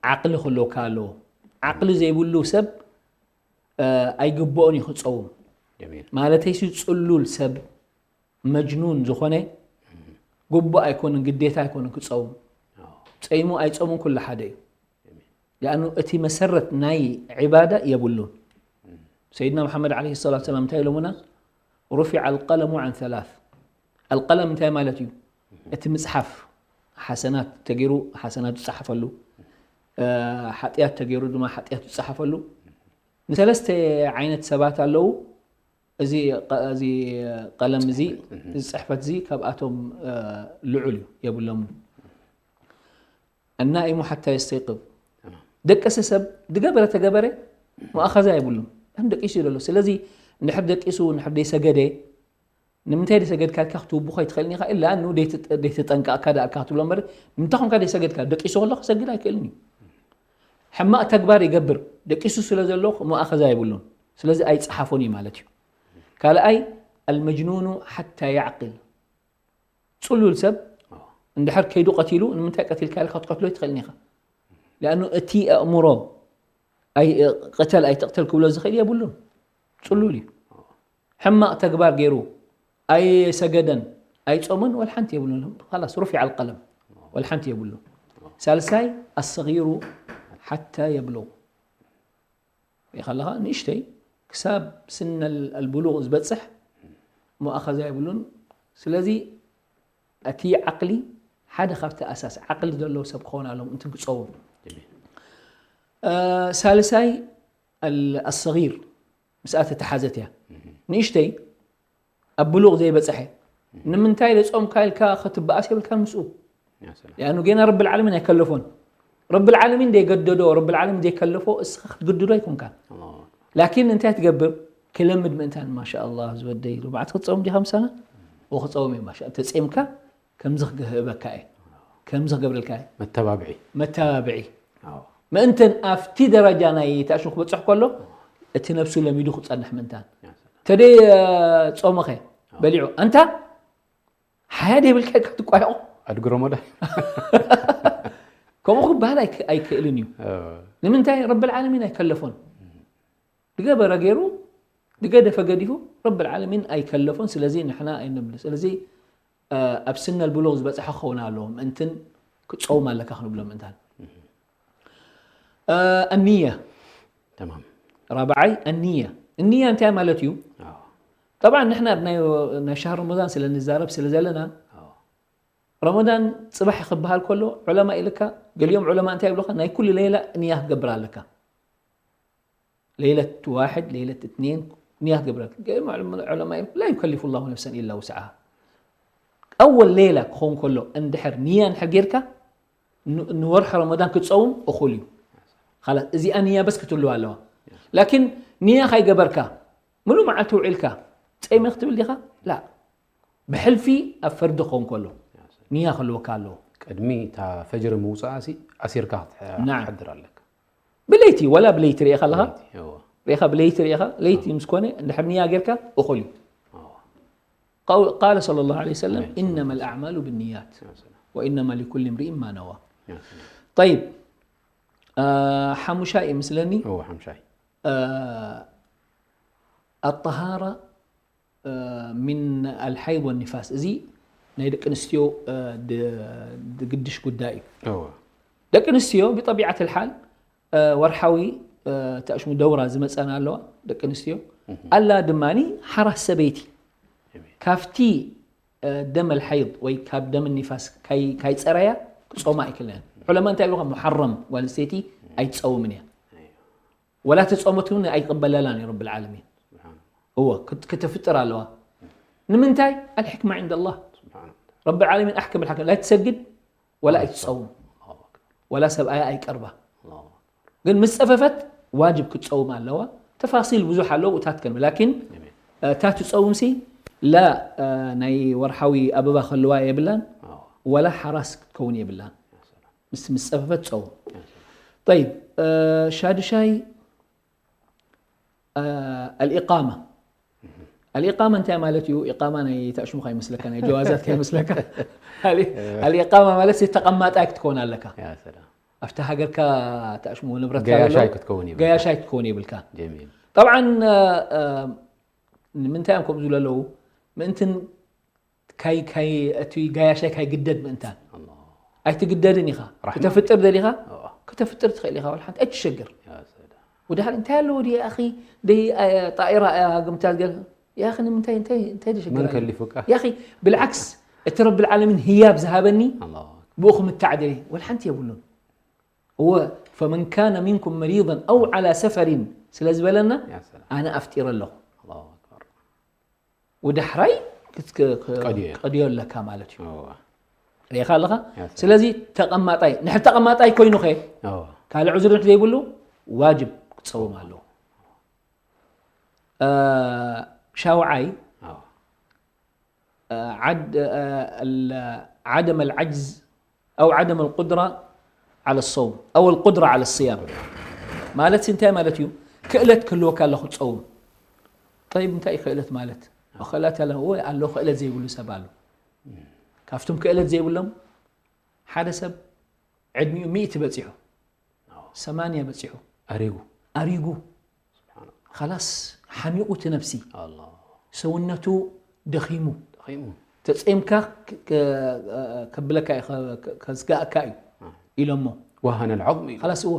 ዓቅሊ ክህልወካ ኣለዎ። ዓቅሊ ዘይብሉ ሰብ፣ እ፣ ኣይግብኦን እዩ ክጸውም። ማለተይሲ ጽሉል ሰብ መጅኑን ዝኾነ ግቡእ ኣይኮንን፣ ግዴታ ኣይኮንን ክጸውም። ጸይሙ ኣይጸሙን ኩሉ ሓደ እዩ። ሊኣኑ እቲ መሰረት ናይ ዒባዳ የብሉን። ሰይድና መሓመድ ዓለይሂ ሰላቱ ሰላም እንታይ ኢሎምና? ሩፊዐ ኣልቀለሙ ዓን ሰላስ። ኣልቀለም እንታይ ማለት እዩ? እቲ ምጽሓፍ ሓሰናት ተገይሩ ሓሰናት ዝጸሓፈሉ፣ ሓጢኣት ተገይሩ ድማ ሓጢኣት ዝጸሓፈሉ ንሰለስተ ዓይነት ሰባት ኣለዉ። እዚ ቀለም እዚ፣ እዚ ጽሕፈት እዚ ካብኣቶም ልዑል እዩ፣ የብሎምን። ኣናኢሙ ሓታ የስተይቅብ። ደቀሰ ሰብ ድገበረ ተገበረ ሙኣኸዛ የብሉን። ደቂሱ እዩ ዘሎ። ስለዚ እንድሕር ደቂሱ እንድሕር ደይሰገደ ንምንታይ ደይሰገድካ ኢልካ ክትውብኾ ኣይትኽእልን ኢኻ። ኢላ ን ደይተጠንቀቕካ ደኣ ኢልካ ክትብሎ እምበር ንምንታይ ኮንካ ደይሰገድካ? ደቂሱ ከሎ ክሰግድ ኣይክእልን እዩ። ሕማቕ ተግባር ይገብር ደቂሱ ስለ ዘሎ ሙኣኸዛ የብሉን። ስለዚ ኣይጸሓፎን እዩ ማለት እዩ። ካልኣይ ኣልመጅኑኑ ሓታ ያዕቅል። ጽሉል ሰብ እንድሕር ከይዱ ቀቲሉ ንምንታይ ቀቲልካ ኢልካ ክትቀትሎ ኣይትኽእልን ኢኻ። ሊኣኑ እቲ ኣእምሮ ቅተል ኣይትቕተል ክብሎ ዝኽእል የብሉን። ጽሉል እዩ። ሕማቕ ተግባር ገይሩ ኣይሰገደን ኣይጾመን ወላ ሓንቲ የብሉን። ላስ ሩፊዐ ኣልቀለም ወላ ሓንቲ የብሉን። ሳልሳይ ኣሰጊሩ ሓታ የብሉግ። ሪኢኻ ኣለኻ ንእሽተይ ክሳብ ስነ ኣልቡሉግ ዝበጽሕ ሙኣኸዛ የብሉን። ስለዚ እቲ ዓቕሊ ሓደ ካብቲ ኣሳስ ዓቕሊ ዘለዎ ሰብ ክኸውን ኣለዎም እንትን ክጸውም። ሳልሳይ ኣሰጊር ምስኣ ተተሓዘት እያ። ንእሽተይ ኣብ ብሉቕ ዘይበጽሐ ንምንታይ ደጾምካ ኢልካ ክትበኣስ የብልካን ምስኡ። ሊኣኑ ጌና ረብል ዓለሚን ኣይከለፎን። ረብል ዓለሚን ዘይገደዶ ረብል ዓለሚን ዘይከለፎ እስኻ ክትግድዶ ኣይኮንካን። ላኪን እንታይ ትገብር? ክለምድ ምእንታን ማሻ ኣላህ ዝወደይ ኢሉ በዓት ክትጸውም ዲኻ ምሳና? ክጸውም እየ ማሻ ተጼምካ ከምዚ ክህበካ እየ፣ ከምዚ ክገብረልካ እየ። መተባብዒ። መተባብዒ። ምእንተን ኣብቲ ደረጃ ናይ ተኣሽሙ ክበጽሕ ከሎ እቲ ነብሱ ለሚዱ ክጸንሕ ምእንታን። ተደይ ጾመኸ በሊዑ ኣንታ ሓያ ደይብልካ ኢልካ ትቋየቑ። ኣድጊ ረመዳን። ከምኡ ክበሃል ኣይክ- ኣይክእልን እዩ። ንምንታይ? ረብል ዓለሚን ኣይከለፎን። ድገበረ ገይሩ ድገደፈ ገዲፉ ረብል ዓለሚን ኣይከለፎን። ስለዚ ንሕና ኣይንብል። ስለዚ ኣብ ስነ ኣልቡሉግ ዝበጽሐ ክኸውን ኣለዎ ምእንትን ክጸውም ኣለካ ክንብሎ ምእንታን። ኣንያ ተማም። ራብዓይ ኣንያ። እንያ እንታይ ማለት እዩ? ጠብዓ ንሕና ኣብ ናይ ናይ ሻህር ረመዳን ስለ ንዛረብ ስለ ዘለና ረመዳን ጽባሕ ክበሃል ከሎ ዑለማ ኢልካ ገሊኦም ዑለማ እንታይ ይብሉካ ናይ ኩሉ ሌላ ንያ ክትገብር ኣለካ። ሌለት ዋሕድ ሌለት እትኔን ንያ ክትገብር ኣለካ። ገሊኦም ዑለማ ኢሉ ላ ዩከሊፉ ላሁ ነፍሰን ኢላ ውስዓሃ። ኣወል ሌላ ክኸውን ከሎ እንድሕር ንያ እንድሕር ጌርካ ንወርሒ ረመዳን ክትጸውም እኹል እዩ። ላስ እዚኣ ንያ በስ ክትልዋ ኣለዋ። ላኪን ንያ ካይገበርካ ምሉእ መዓልቲ ውዒልካ ጸይመ ክትብል ዲኻ? ላ ብሕልፊ ኣብ ፈርዲ ክኸውን ከሎ ንያ ክህልወካ ኣለዎ። ቅድሚ እታ ፈጅሪ ምውፅኣ ሲ ኣሲርካ ክትሐ- ናዓም። ክትሓድር ኣለካ። ብለይቲ ወላ ብለይቲ ርኢኻ ኣለኻ? ለይቲ፣ እወ። ርኢኻ ብለይቲ ርኢኻ ለይቲ ምስ ኮነ እንድሕር ንያ ጌርካ እኹል እዩ። እወ። قال صلى الله عليه وسلم عليه الصلاة إنما الأعمال بالنيات وإنما لكل امرئ ما نوى. يا سلام. طيب ሓሙሻይ እዩ ምስለኒ። እወ ሓሙሻይ። ኣጠሃራ ሚን ኣልሓይድ ወኒፋስ እዚ ናይ ደቂ ኣንስትዮ ድግድሽ ጉዳይ እዩ። ደቂ ኣንስትዮ ብጠቢዓት ልሓል ወርሓዊ ተእሽሙ ደውራ ዝመፀና ኣለዋ ደቂ ኣንስትዮ። ኣላ ድማ ሓራስ ሰበይቲ ካብቲ ደም ኣልሓይድ ወይ ካብ ደም ኒፋስ ካይፀረያ ክፀውማ ኣይክእለን። ዑለማ እንታይ ይብሉኻ? ሙሓረም ጓል ኣንስተይቲ ኣይትፀውምን እያ። ወላ ተጾመት እውን ኣይቅበለላን እዩ ረብል ዓለሚን። እወ ክት- ክትፍጥር ኣለዋ። ንምንታይ? ኣልሕክማ ዕንደ ኣላህ። ረብል ዓለሚን ኣሕከም ልሓከም ላይትሰግድ ወላ ኣይትጸውም ወላ ሰብኣያ ኣይቀርባ። ግን ምስ ጸፈፈት ዋጅብ ክትጸውም ኣለዋ። ተፋሲል ብዙሕ ኣለዎ እታት ከንብ ላኪን እታ ትጸውምሲ ላ ናይ ወርሓዊ ኣበባ ከልዋ የብላን ወላ ሓራስ ክትከውን የብላን። ምስ ምስ ጸፈፈት ጸውም። ጠይብ ሻዱሻይ ኣልኢቃማ። ኣልኢቃማ እንታይ ማለት እዩ? ኢቃማ ናይ ተእሽሙ ከይመስለካ ናይ ጀዋዛት ከይመስለካ። ኣልኢቃማ ማለት ተቐማጣይ ክትከውን ኣለካ ኣብቲ ሃገርካ። ተእሽሙ ንብረትካ ገያሻይ ክትከውን ይብልካ። ገያሻይ ክትከውን ይብልካ። ጠብዓን ንምንታይ እዮም ከምኡ ዝብሉ ኣለዉ? ምእንትን ካይ ካይ እቲ ጋያሻይ ካይግደድ ምእንታን ኣይትግደድን ኢኻ። ክተፍጥር ደሊኻ ክተፍጥር ትኽእል ኢኻ፣ ወላ ሓንቲ ኣይትሸገር። ወድሓር እንታይ ኣለዎ ድየ ኣኺ ደይ ጣኢራ እያ ግምታት ገለ ያኺ ንምንታይ እንታይ እንታይ ደሸገር መን ከሊፉካ? ያኺ ብልዓክስ እቲ ረብል ዓለሚን ህያብ ዝሃበኒ ኣላሁ ብኡ ክምታዕ ደሊ ወላ ሓንቲ የብሉን። እወ ፈመን ካነ ሚንኩም መሪضን ኣው ዓላ ሰፈሪን ስለ ዝበለና ኣነ ኣፍጢረ ኣለኹ። ወዳሕራይ ክትቀድዮ ኣለካ ማለት እዩ። ሪኢኻ ኣለኻ። ስለዚ ተቐማጣይ ንሕድ ተቐማጣይ ኮይኑ ኸ ካልእ ዕዙር ዘይብሉ ዋጅብ ክትፀውም ኣለዎ። ሻውዓይ ዓደም ኣልዓጅዝ ኣው ዓደም ኣልቁድራ ዓለ ሰውም ኣው ኣልቁድራ ዓለ ስያም ማለት እንታይ ማለት እዩ? ክእለት ክህልወካ ኣሎ ክትፀውም። ጠይብ እንታይ እዩ ክእለት ማለት? ክእለት ኣሎ ክእለት ዘይብሉ ሰብ ኣሎ። ካብቶም ክእለት ዘይብሎም ሓደ ሰብ ዕድሚኡ ሚእቲ በፂሑ ሰማንያ በፂሑ ኣሪጉ ኣሪጉ ኸላስ ሓሚቑ እቲ ነብሲ ሰውነቱ ደኺሙ ተፀምካ ከብለካ ከዝጋእካ እዩ ኢሎሞ وهن العظم ኸላስ እዋ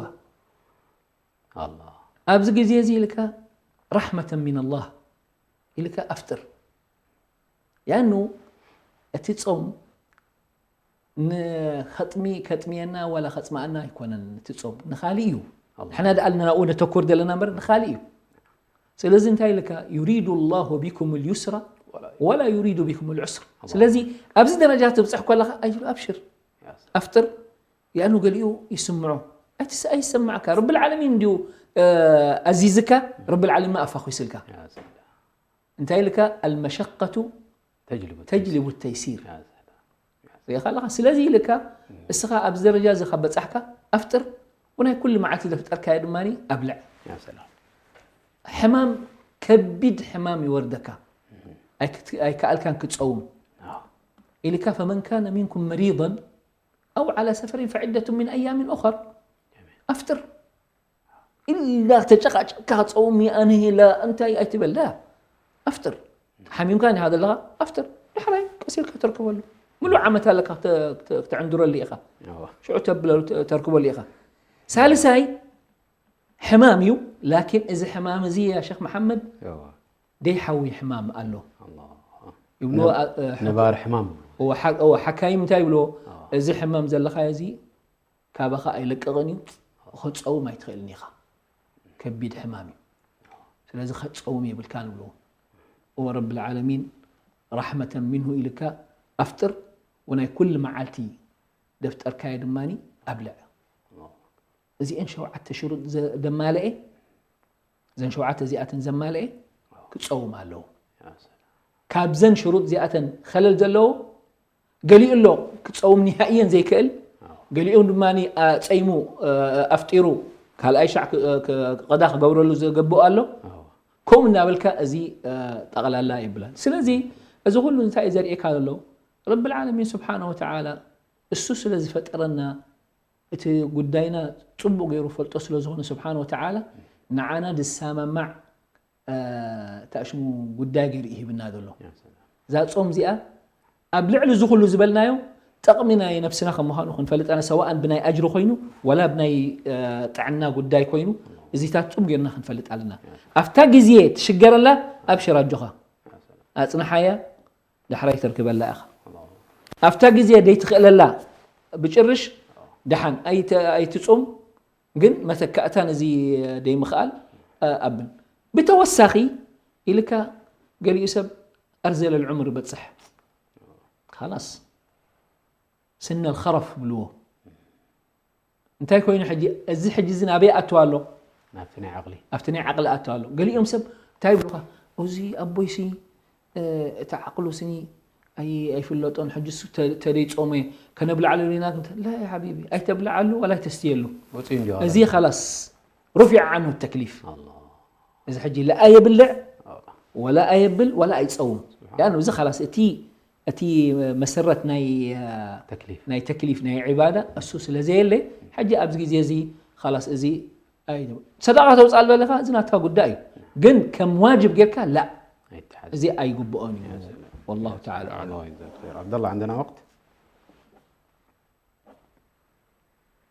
الله ኣብዚ ግዜ እዚ ኢልካ ራሕመተን ሚን ኣላህ ኢልካ ኣፍጥር ያኑ እቲ ፆም ንኸጥሚ ከጥምየና ዋላ ከፅማኣና ኣይኮነን እቲ ፆም ንኻሊእ እዩ ንሕና ደኣ ኣለና ናብኡ ነተኩር ዘለና እምበር ንኻሊእ እዩ ስለዚ እንታይ ኢልካ ዩሪዱ ላሁ ቢኩም ልዩስራ ወላ ዩሪዱ ቢኩም ልዑስር ስለዚ ኣብዚ ደረጃ ትብፅሕ ከለካ ኣይ ኣብሽር ኣፍጥር ያኑ ገሊኡ ይስምዖ ኣይሰማዕካ ረብል ዓለሚን እንዲዩ ኣዚዝካ ረብል ዓለሚን ኣፋኹስልካ እንታይ ኢልካ ኣልመሸቀቱ ተጅልቡ ተይሲር ሪኢኻ ኣለኻ ስለዚ ኢልካ እስኻ ኣብዚ ደረጃ እዚ ካብ በፃሕካ ኣፍጥር ብናይ ኩሉ መዓልቲ ዘፍጠርካዮ ድማ ኣብልዕ ሕማም ከቢድ ሕማም ይወርደካ ኣይከኣልካን ክፀውም ኢልካ ፈመን ካነ ሚንኩም መሪضን ኣው ዓላ ሰፈሪን ፈዕደቱ ምን ኣያምን ኡኸር ኣፍጥር ኢላ ተጨቃጨቅካ ጸውም ኣነ ላ እንታይ ኣይትበል ላ ኣፍጥር ሓሚምካ እንዲኻ ዘለኻ ኣፍጥር ዳሕራይ ቀሲልካ ተርክበሉ ምሉእ ዓመት ኣለካ ክተዕንድረሉ ኢኻ ሽዑ ተብለሉ ተርክበሉ ኢኻ ሳልሳይ ሕማም እዩ ላኪን እዚ ሕማም እዚ ያ ሸክ መሓመድ ደይ ሓዊ ሕማም ኣሎ ይብልዎ ነባር ሕማም ሓካይም እንታይ ይብልዎ እዚ ሕማም ዘለኻዮ እዚ ካባኻ ኣይለቅቕን እዩ ክፀውም ኣይትኽእልን ኢኻ ከቢድ ሕማም እዩ ስለዚ ከፀውም የብልካን ይብልዎ እወ ረብ ልዓለሚን ራሕመተን ሚንሁ ኢልካ ኣፍጥር ወናይ ኩል መዓልቲ ደፍጠርካዮ ድማ ኣብልዕ እዚአን ሸውዓተ ሽሩጥ ደማለኤ እዘን ሸውዓተ እዚኣተን ዘማልኤ ክፀውም ኣለዎ። ካብዘን ሽሩጥ እዚኣተን ኸለል ዘለዎ ገሊኡ ኣሎ ክፀውም ኒሃእየን ዘይክእል፣ ገሊኡ ድማ ፀይሙ ኣፍጢሩ ካልኣይ ሻዕ ቀዳ ክገብረሉ ዘገብኦ ኣሎ። ከምኡ እናበልካ እዚ ጠቕላላ ይብላል። ስለዚ እዚ ኩሉ እንታይ እዩ ዘርእየካ ዘሎ? ረብል ዓለሚን ስብሓነ ወተዓላ እሱ ስለ ዝፈጠረና እቲ ጉዳይና ጽቡቕ ገይሩ ፈልጦ ስለ ዝኾነ ስብሓን ወተዓላ ንዓና ዝሰማማዕ ተኣሽሙ ጉዳይ ገይሩ ይህብና ዘሎ እዛ ጾም እዚኣ ኣብ ልዕሊ እዚ ኩሉ ዝበልናዮ ጠቕሚ ናይ ነብስና ከም ምዃኑ ክንፈልጥ ኣነ ሰዋእን ብናይ ኣጅሪ ኮይኑ ወላ ብናይ ጥዕና ጉዳይ ኮይኑ እዚታት ጽቡቕ ገይርና ክንፈልጥ ኣለና ኣብታ ግዜ ትሽገረላ ኣብ ሽራጆኻ ኣጽንሓያ ዳሕራይ ተርክበላ ኢኻ ኣብታ ግዜ ደይትኽእለላ ብጭርሽ ደሓን ኣይትፁም ግን መተካእታ ነዚ ደይምኽኣል ኣብን ብተወሳኺ ኢልካ ገሊኡ ሰብ ኣርዘለ ልዑምር ይበፅሕ ካላስ ስነ ልኸረፍ ብልዎ እንታይ ኮይኑ ሕጂ እዚ ሕጂ እዚ ናበይ ኣትዋ ኣሎ ናብቲ ናይ ዓቕሊ ኣብቲ ናይ ዓቕሊ ኣትዋ ኣሎ ገሊኦም ሰብ እንታይ ይብሉካ እዚ ኣቦይሲ እቲ ዓቕሉ ስኒ ኣይፍለጦን ሕጂ ተደይ ጾመ ከነብልዓሉ ኢና ላ ሓቢቢ ኣይተብልዓሉ ዋላ ኣይተስትየሉ ወፂኡ እንዲ እዚ ኸላስ ሩፊዕ ዓኑ ተክሊፍ እዚ ሕጂ ላ ኣየብልዕ ወላ ኣየብል ወላ ኣይፀውም ያ እዚ ኸላስ እቲ እቲ መሰረት ናይ ተክሊፍ ናይ ተክሊፍ ናይ ዒባዳ እሱ ስለ ዘየለ ሕጂ ኣብዚ ግዜ እዚ ኸላስ እዚ ሰደቃ ተውፅኣሉ ኣለኻ እዚ ናትካ ጉዳይ እዩ ግን ከም ዋጅብ ጌርካ ላ እዚ ኣይግብኦን እዩ። والله تعالى أعلم. الله يجزاك خير. عبد الله، عندنا وقت؟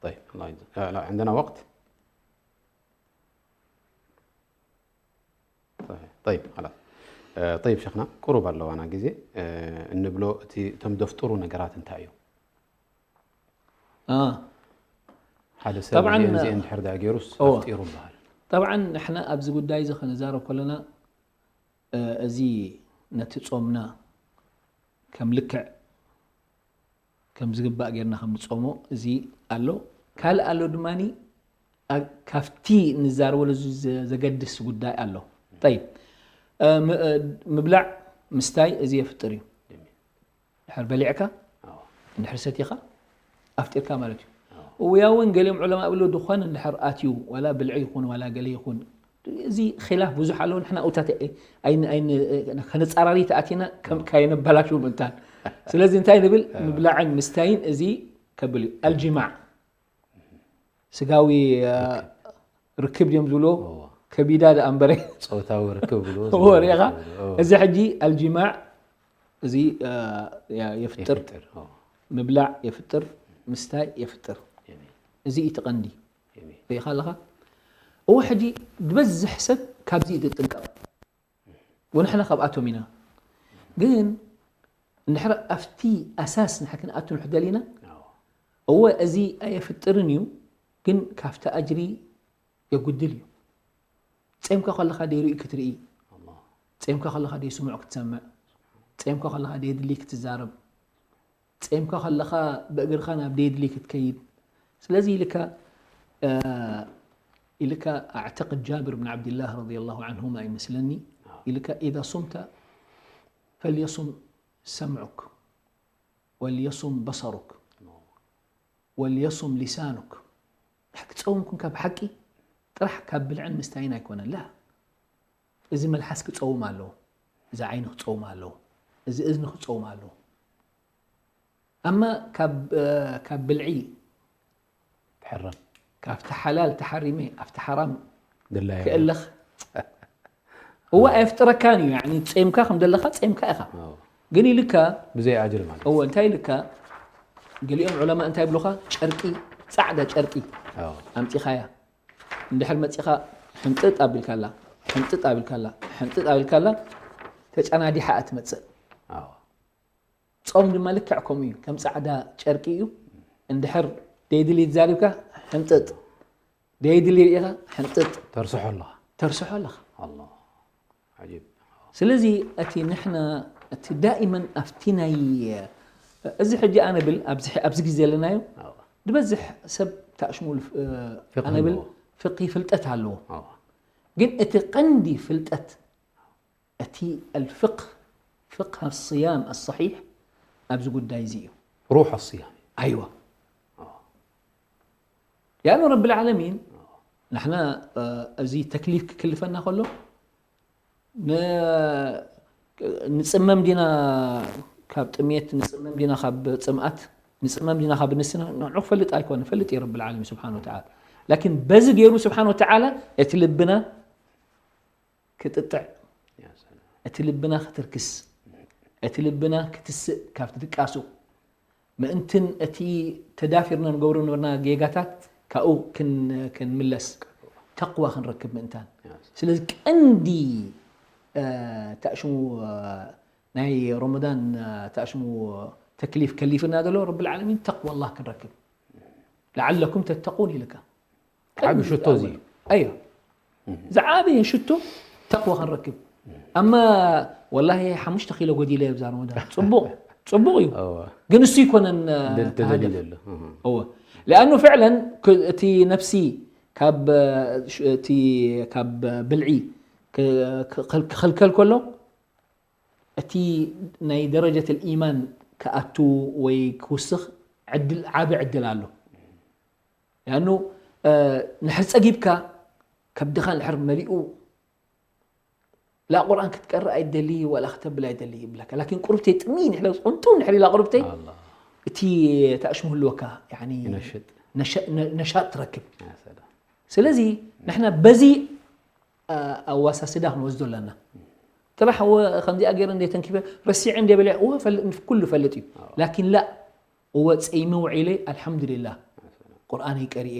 طيب، الله يجزاك. لا، لا، عندنا وقت؟ طيب، طيب، خلاص. آه، طيب شيخنا، ቁሩብ ኣለዋና ግዜ። آه، እንብሎ እቲ፣ እቶም ደፍጥሩ ነገራት እንታይ እዩ? آه. ሓደ ሰብ طبعاً، እዚአን እዚአን ድሕር ደኣ ገይሩስ እዎ። ኣፍጢሩ ይበሃል። طبعاً ንሕና ኣብዚ ጉዳይ እዚ ክንዛረብ ከለና፣ እ፣ እዚ ነቲ ጾምና ከም ልክዕ ከም ዝግባእ ጌርና ከም ንጾሞ እዚ ኣሎ። ካልእ ኣሎ ድማኒ፣ ኣ-፣ ካብቲ ንዛረበሉ ዝ-፣ ዘ-፣ ዘገድስ ጉዳይ ኣሎ። طيب፣ እ፣ ም-፣ እ፣ ምብላዕ ምስታይ እዚ የፍጥር እዩ። ድሕር በሊዕካ ኣዎ። እንድሕር ሰቲኻ ኣፍጢርካ ማለት እዩ። እውያ እውን ገሊኦም ዑለማ እብሉ ድኾን እንድሕር ኣትዩ ዋላ ብልዒ ይኹን ዋላ ገለ ይኹን፣ እዚ ኺላፍ ብዙሕ ኣለዎ። ንሕና እውታት ኣይ-፣ ኣይን-፣ ኣይን-፣ ከነጻራሪ ተኣቲና ከም ካይነበላሹ ምእንታን። ስለዚ እንታይ ንብል? ምብላዕን ምስታይን እዚ ከብል እዩ። ኣልጅማዕ ስጋዊ፣ እ፣ ርክብ ድዮም ዝብሎ እዎ። ከቢዳ ደኣ እምበረ ጾታዊ ርክብ ብሎ እዎ፣ ሪኢኻ? እዚ ሕጂ ኣልጅማዕ እዚ፣ እ፣ ያ-፣ የፍጥር። የፍጥር። እዎ። ምብላዕ የፍጥር፣ ምስታይ የፍጥር። የሚ-፣ እዚ እዩ እቲ ቀንዲ። የሚ-፣ ሪኢኻ ኣለኻ? እዎ፣ ሕጂ ዝበዝሕ ሰብ ካብዚ እዩ ዝጥንቀቕ። ወንሕና ካብኣቶም ኢና። ግን እንድሕር ኣብቲ ኣሳስ ንሕና ክንኣቱ ንሕደል ኢና። ኣዎ። እወ፣ እዚ ኣየፍጥርን እዩ፣ ግን ካብቲ ኣጅሪ የጉድል እዩ። ጸምካ ከለኻ ደይ ርኢ ክትርኢ፣ ኣላህ። ጸምካ ከለኻ ደይ ስሙዕ ክትሰምዕ፣ ጸምካ ከለኻ ደይ ድሊ ክትዛረብ፣ ጸምካ ከለኻ ብእግርኻ ናብ ደይ ድሊ ክትከይድ። ስለዚ ኢልካ፣ እ፣ ኢልካ ኣዕተቅድ ጃብር ብን ዓብድላህ ረዲየላሁ ዓንሁማ ይመስለኒ፣ ኢልካ ኢዛ ሱምተ ፈልየሱም ሰምዑክ ወልየሱም በሰሩክ ወልየሱም ሊሳኑክ። ክትጸውም ኩንካ ብሓቂ ጥራሕ ካብ ብልዕን ምስታይን ኣይኮነን። ላ፣ እዚ መልሓስ ክጸውም ኣለዎ፣ እዚ ዓይኒ ክጸውም ኣለዎ፣ እዚ እዝኒ ክጸውም ኣለዎ። ኣማ ካብ፣ እ፣ ካብ ብልዒ ትሕረም። ካብቲ ሓላል ተሓሪመ ኣብቲ ሓራም ድላየ። ክእለኽ እዋ ኣየፍጥረካን እዩ። ያኒ ጸምካ ከም ዘለኻ ጸምካ ኢኻ። ኣዎ። ግን ኢልካ ብዘይ ኣጅሪ ማለት። እዎ እንታይ ኢልካ? ገሊኦም ዑለማ እንታይ ይብሉኻ? ጨርቂ፣ ጻዕዳ ጨርቂ ኣዎ። ኣምጺኻያ እንድሕር መጺኻ ሕምጥጥ ኣቢልካላ፣ ሕምጥጥ ኣቢልካላ፣ ሕምጥጥ ኣቢልካላ ተጨናዲሓ እያ ትመጽእ። ኣዎ። ጾም ድማ ልክዕ ከምኡ እዩ። ከም ጻዕዳ ጨርቂ እዩ። እንድሕር ደይድሊ ተዛሪብካ ሕምጥጥ፣ ደይድሊ ርኢኻ ሕምጥጥ ተርስሖ ኣለኻ። ተርስሖ ኣለኻ። ኣላህ። ዓጂብ። ስለዚ እቲ ንሕና እቲ ዳኢመን ኣብቲ ናይ እዚ ሕጂ ኣነ ብል ኣብዚ፣ ኣብዚ ግዜ ዘለናዮ ኣዎ። ዝበዝሕ ሰብ ታሽሙል፣ እ፣ ፍቅህ ኣነ ብል ኣለዎ። ፍቅሂ ፍልጠት ኣለዎ። ኣዎ። ግን እቲ ቀንዲ ፍልጠት እቲ الفقه، فقه الصيام الصحيح ኣብዚ ጉዳይ እዚ እዩ። ሩሕ ኣስያም። ኣይዋ። ያኑ ረብል ዓለሚን ንሕና፣ እ፣ እዚ ተክሊፍ ክክልፈና ከሎ ን-፣ ንጽመም ዲና ካብ ጥሜት፣ ንጽመም ዲና ካብ ጽምኣት፣ ንጽመም ዲና ካብ ንስና ንዑ ክፈልጥ ኣይኮነ፣ ፈልጥ እዩ ረብል ዓለሚን ስብሓን ወተዓላ። ላኪን በዚ ገይሩ ስብሓን ወተዓላ እቲ ልብና ክጥጥዕ፣ ያ ሰላም። እቲ ልብና ክትርክስ፣ እቲ ልብና ክትስእ ካብቲ ድቃሱ፣ ምእንትን እቲ ተዳፊርና ንገብሮ ነበርና ጌጋታት ካብኡ ክን-፣ ክንምለስ፣ ተቕዋ ክንረክብ ምእንታን። ስለዚ ቀንዲ፣ እ፣ ታእሽሙ፣ እ፣ ናይ ረመዳን፣ እ፣ ታእሽሙ ተክሊፍ ከሊፍና ዘሎ ረብል ዓለሚን ተቕዋ ኣላህ ክንረክብ። ለዓለኩም ተተቁን ኢልካ። ዓቢ ሽቶ እዚ እዩ። ኣዮ። ዝዓበየ ሽቶ ተቕዋ ክንረክብ። ኣማ ወላሂ ሓሙሽተ ኪሎ ጎዲለ እየ ብዛ ረመዳን። ጽቡቕ፣ ጽቡቕ እዩ። እወ። ግን እሱ ይኮነን፣ እ፣ ደል-፣ ተሃደፍ። ተደሊለ ኣሎ። እህ። እወ። لأنه فعلًا ክ-፣ እቲ ነፍሲ ካብ፣ እ፣ ሽ-፣ እቲ ካብ ብልዒ ክ-፣ ክ-፣ ክኸልከል ከሎ እቲ ናይ ደረጀት الإيمان ክኣቱ ወይ ክውስኽ ዕድል፣ ዓቢ ዕድል ኣሎ። لأنه፣ እ፣ ንድሕር ጸጊብካ ከብድኻ ንድሕር መሊኡ ላ ቁርኣን ክትቀርእ ኣይደሊ ወላ ክተብል ኣይደሊ ይብለካ። ላኪን ቁርብተይ ጥሚ ንሕለ ቁንጡ ንሕሪ ላ ቁርብተይ ኣላ። እቲ ታእሽሙ ህልወካ ያኒ ይነሽጥ። ነሸ-፣ ነ-፣ ነሻጥ ትረክብ። ያ ሰላም። ስለዚ ንሕና በዚ፣ እ፣ ኣዋሳስዳ ክንወስዶ ኣለና። ጥራሕ እወ ከምዚኣ ገይረ እንደ ተንኪፈ ረሲዐ እንደ በለ እወ ፈልጥ ኩሉ ፈልጥ እዩ። ላኪን ላ እወ ጸይመ ውዒለ ኣልሓምዱሊላህ ቁርኣነይ ቀሪኤ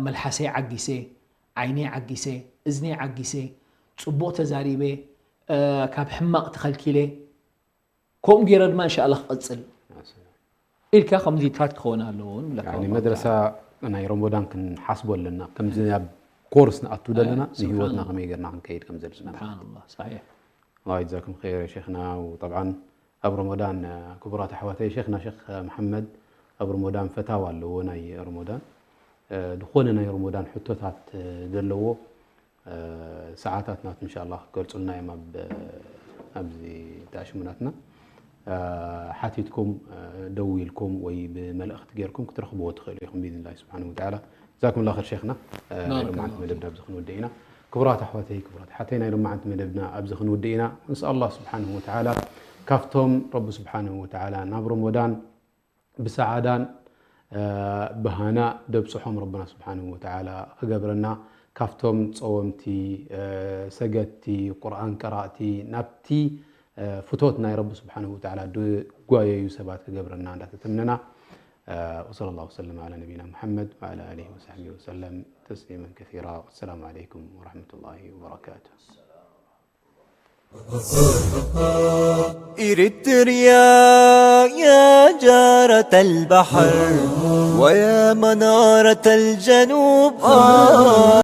መልሓሰይ ዓጊሰ ዓይነይ ዓጊሰ እዝነይ ዓጊሰ ጽቡቕ ተዛሪበ ካብ ሕማቕ ተኸልኪለ ከምኡ ገይረ ድማ እንሻላ ክቐፅል ኢልካ ከምዚታት ክኸውን ኣለዎ ንብለካ መድረሳ ናይ ረመዳን ክንሓስቦ ኣለና ከምዚ ኣብ ኮርስ ንኣቱ ዘለና ንህይወትና ከመይ ገርና ክንከይድ ከም ዘለና ላ ላ ጀዛኩም ኸይር ሸይኽና ጠብዓን ኣብ ረመዳን ክቡራት ኣሕዋተይ ሸይኽና ሸይኽ መሓመድ ኣብ ረመዳን ፈታዋ ኣለዎ ናይ ረመዳን ዝኾነ ናይ ረመዳን ሕቶታት ዘለዎ ሰዓታት ናቱ እንሻላ ክገልፁልና እዮም ኣብዚ ተኣሽሙ ናትና ሓቲትኩም ደው ኢልኩም ወይ ብመልእኽቲ ገይርኩም ክትረኽብዎ ትኽእሉ ኢኹም ብኢዝንላሂ ስብሓን ወተዓላ ዛኩም ላ ኸር ሸይኽና ናይ ሎማዓንቲ መደብና ኣብዚ ክንውድእ ኢና ክቡራት ኣሕዋተይ ክቡራት ሓተይ ናይ ሎማዓንቲ መደብና ኣብዚ ክንውድእ ኢና ንስ ኣላ ስብሓን ወተዓላ ካብቶም ረቢ ስብሓን ወተዓላ ናብ ረመዳን ብሰዓዳን ብሃና ደብፅሖም ረብና ስብሓንሁ ወተዓላ ክገብረና ካብቶም ፀወምቲ ሰገድቲ ቁርኣን ቀራእቲ ናብቲ ፍቶት ናይ ረቢ ስብሓንሁ ወተዓላ ድጓየዩ ሰባት ክገብረና እንዳተተምነና وصلى الله وسلم على نبينا محمد وعلى آله وصحبه وسلم تسليما كثيرا والسلام عليكم ورحمة الله وبركاته إريتريا يا جارة البحر ويا منارة الجنوب آه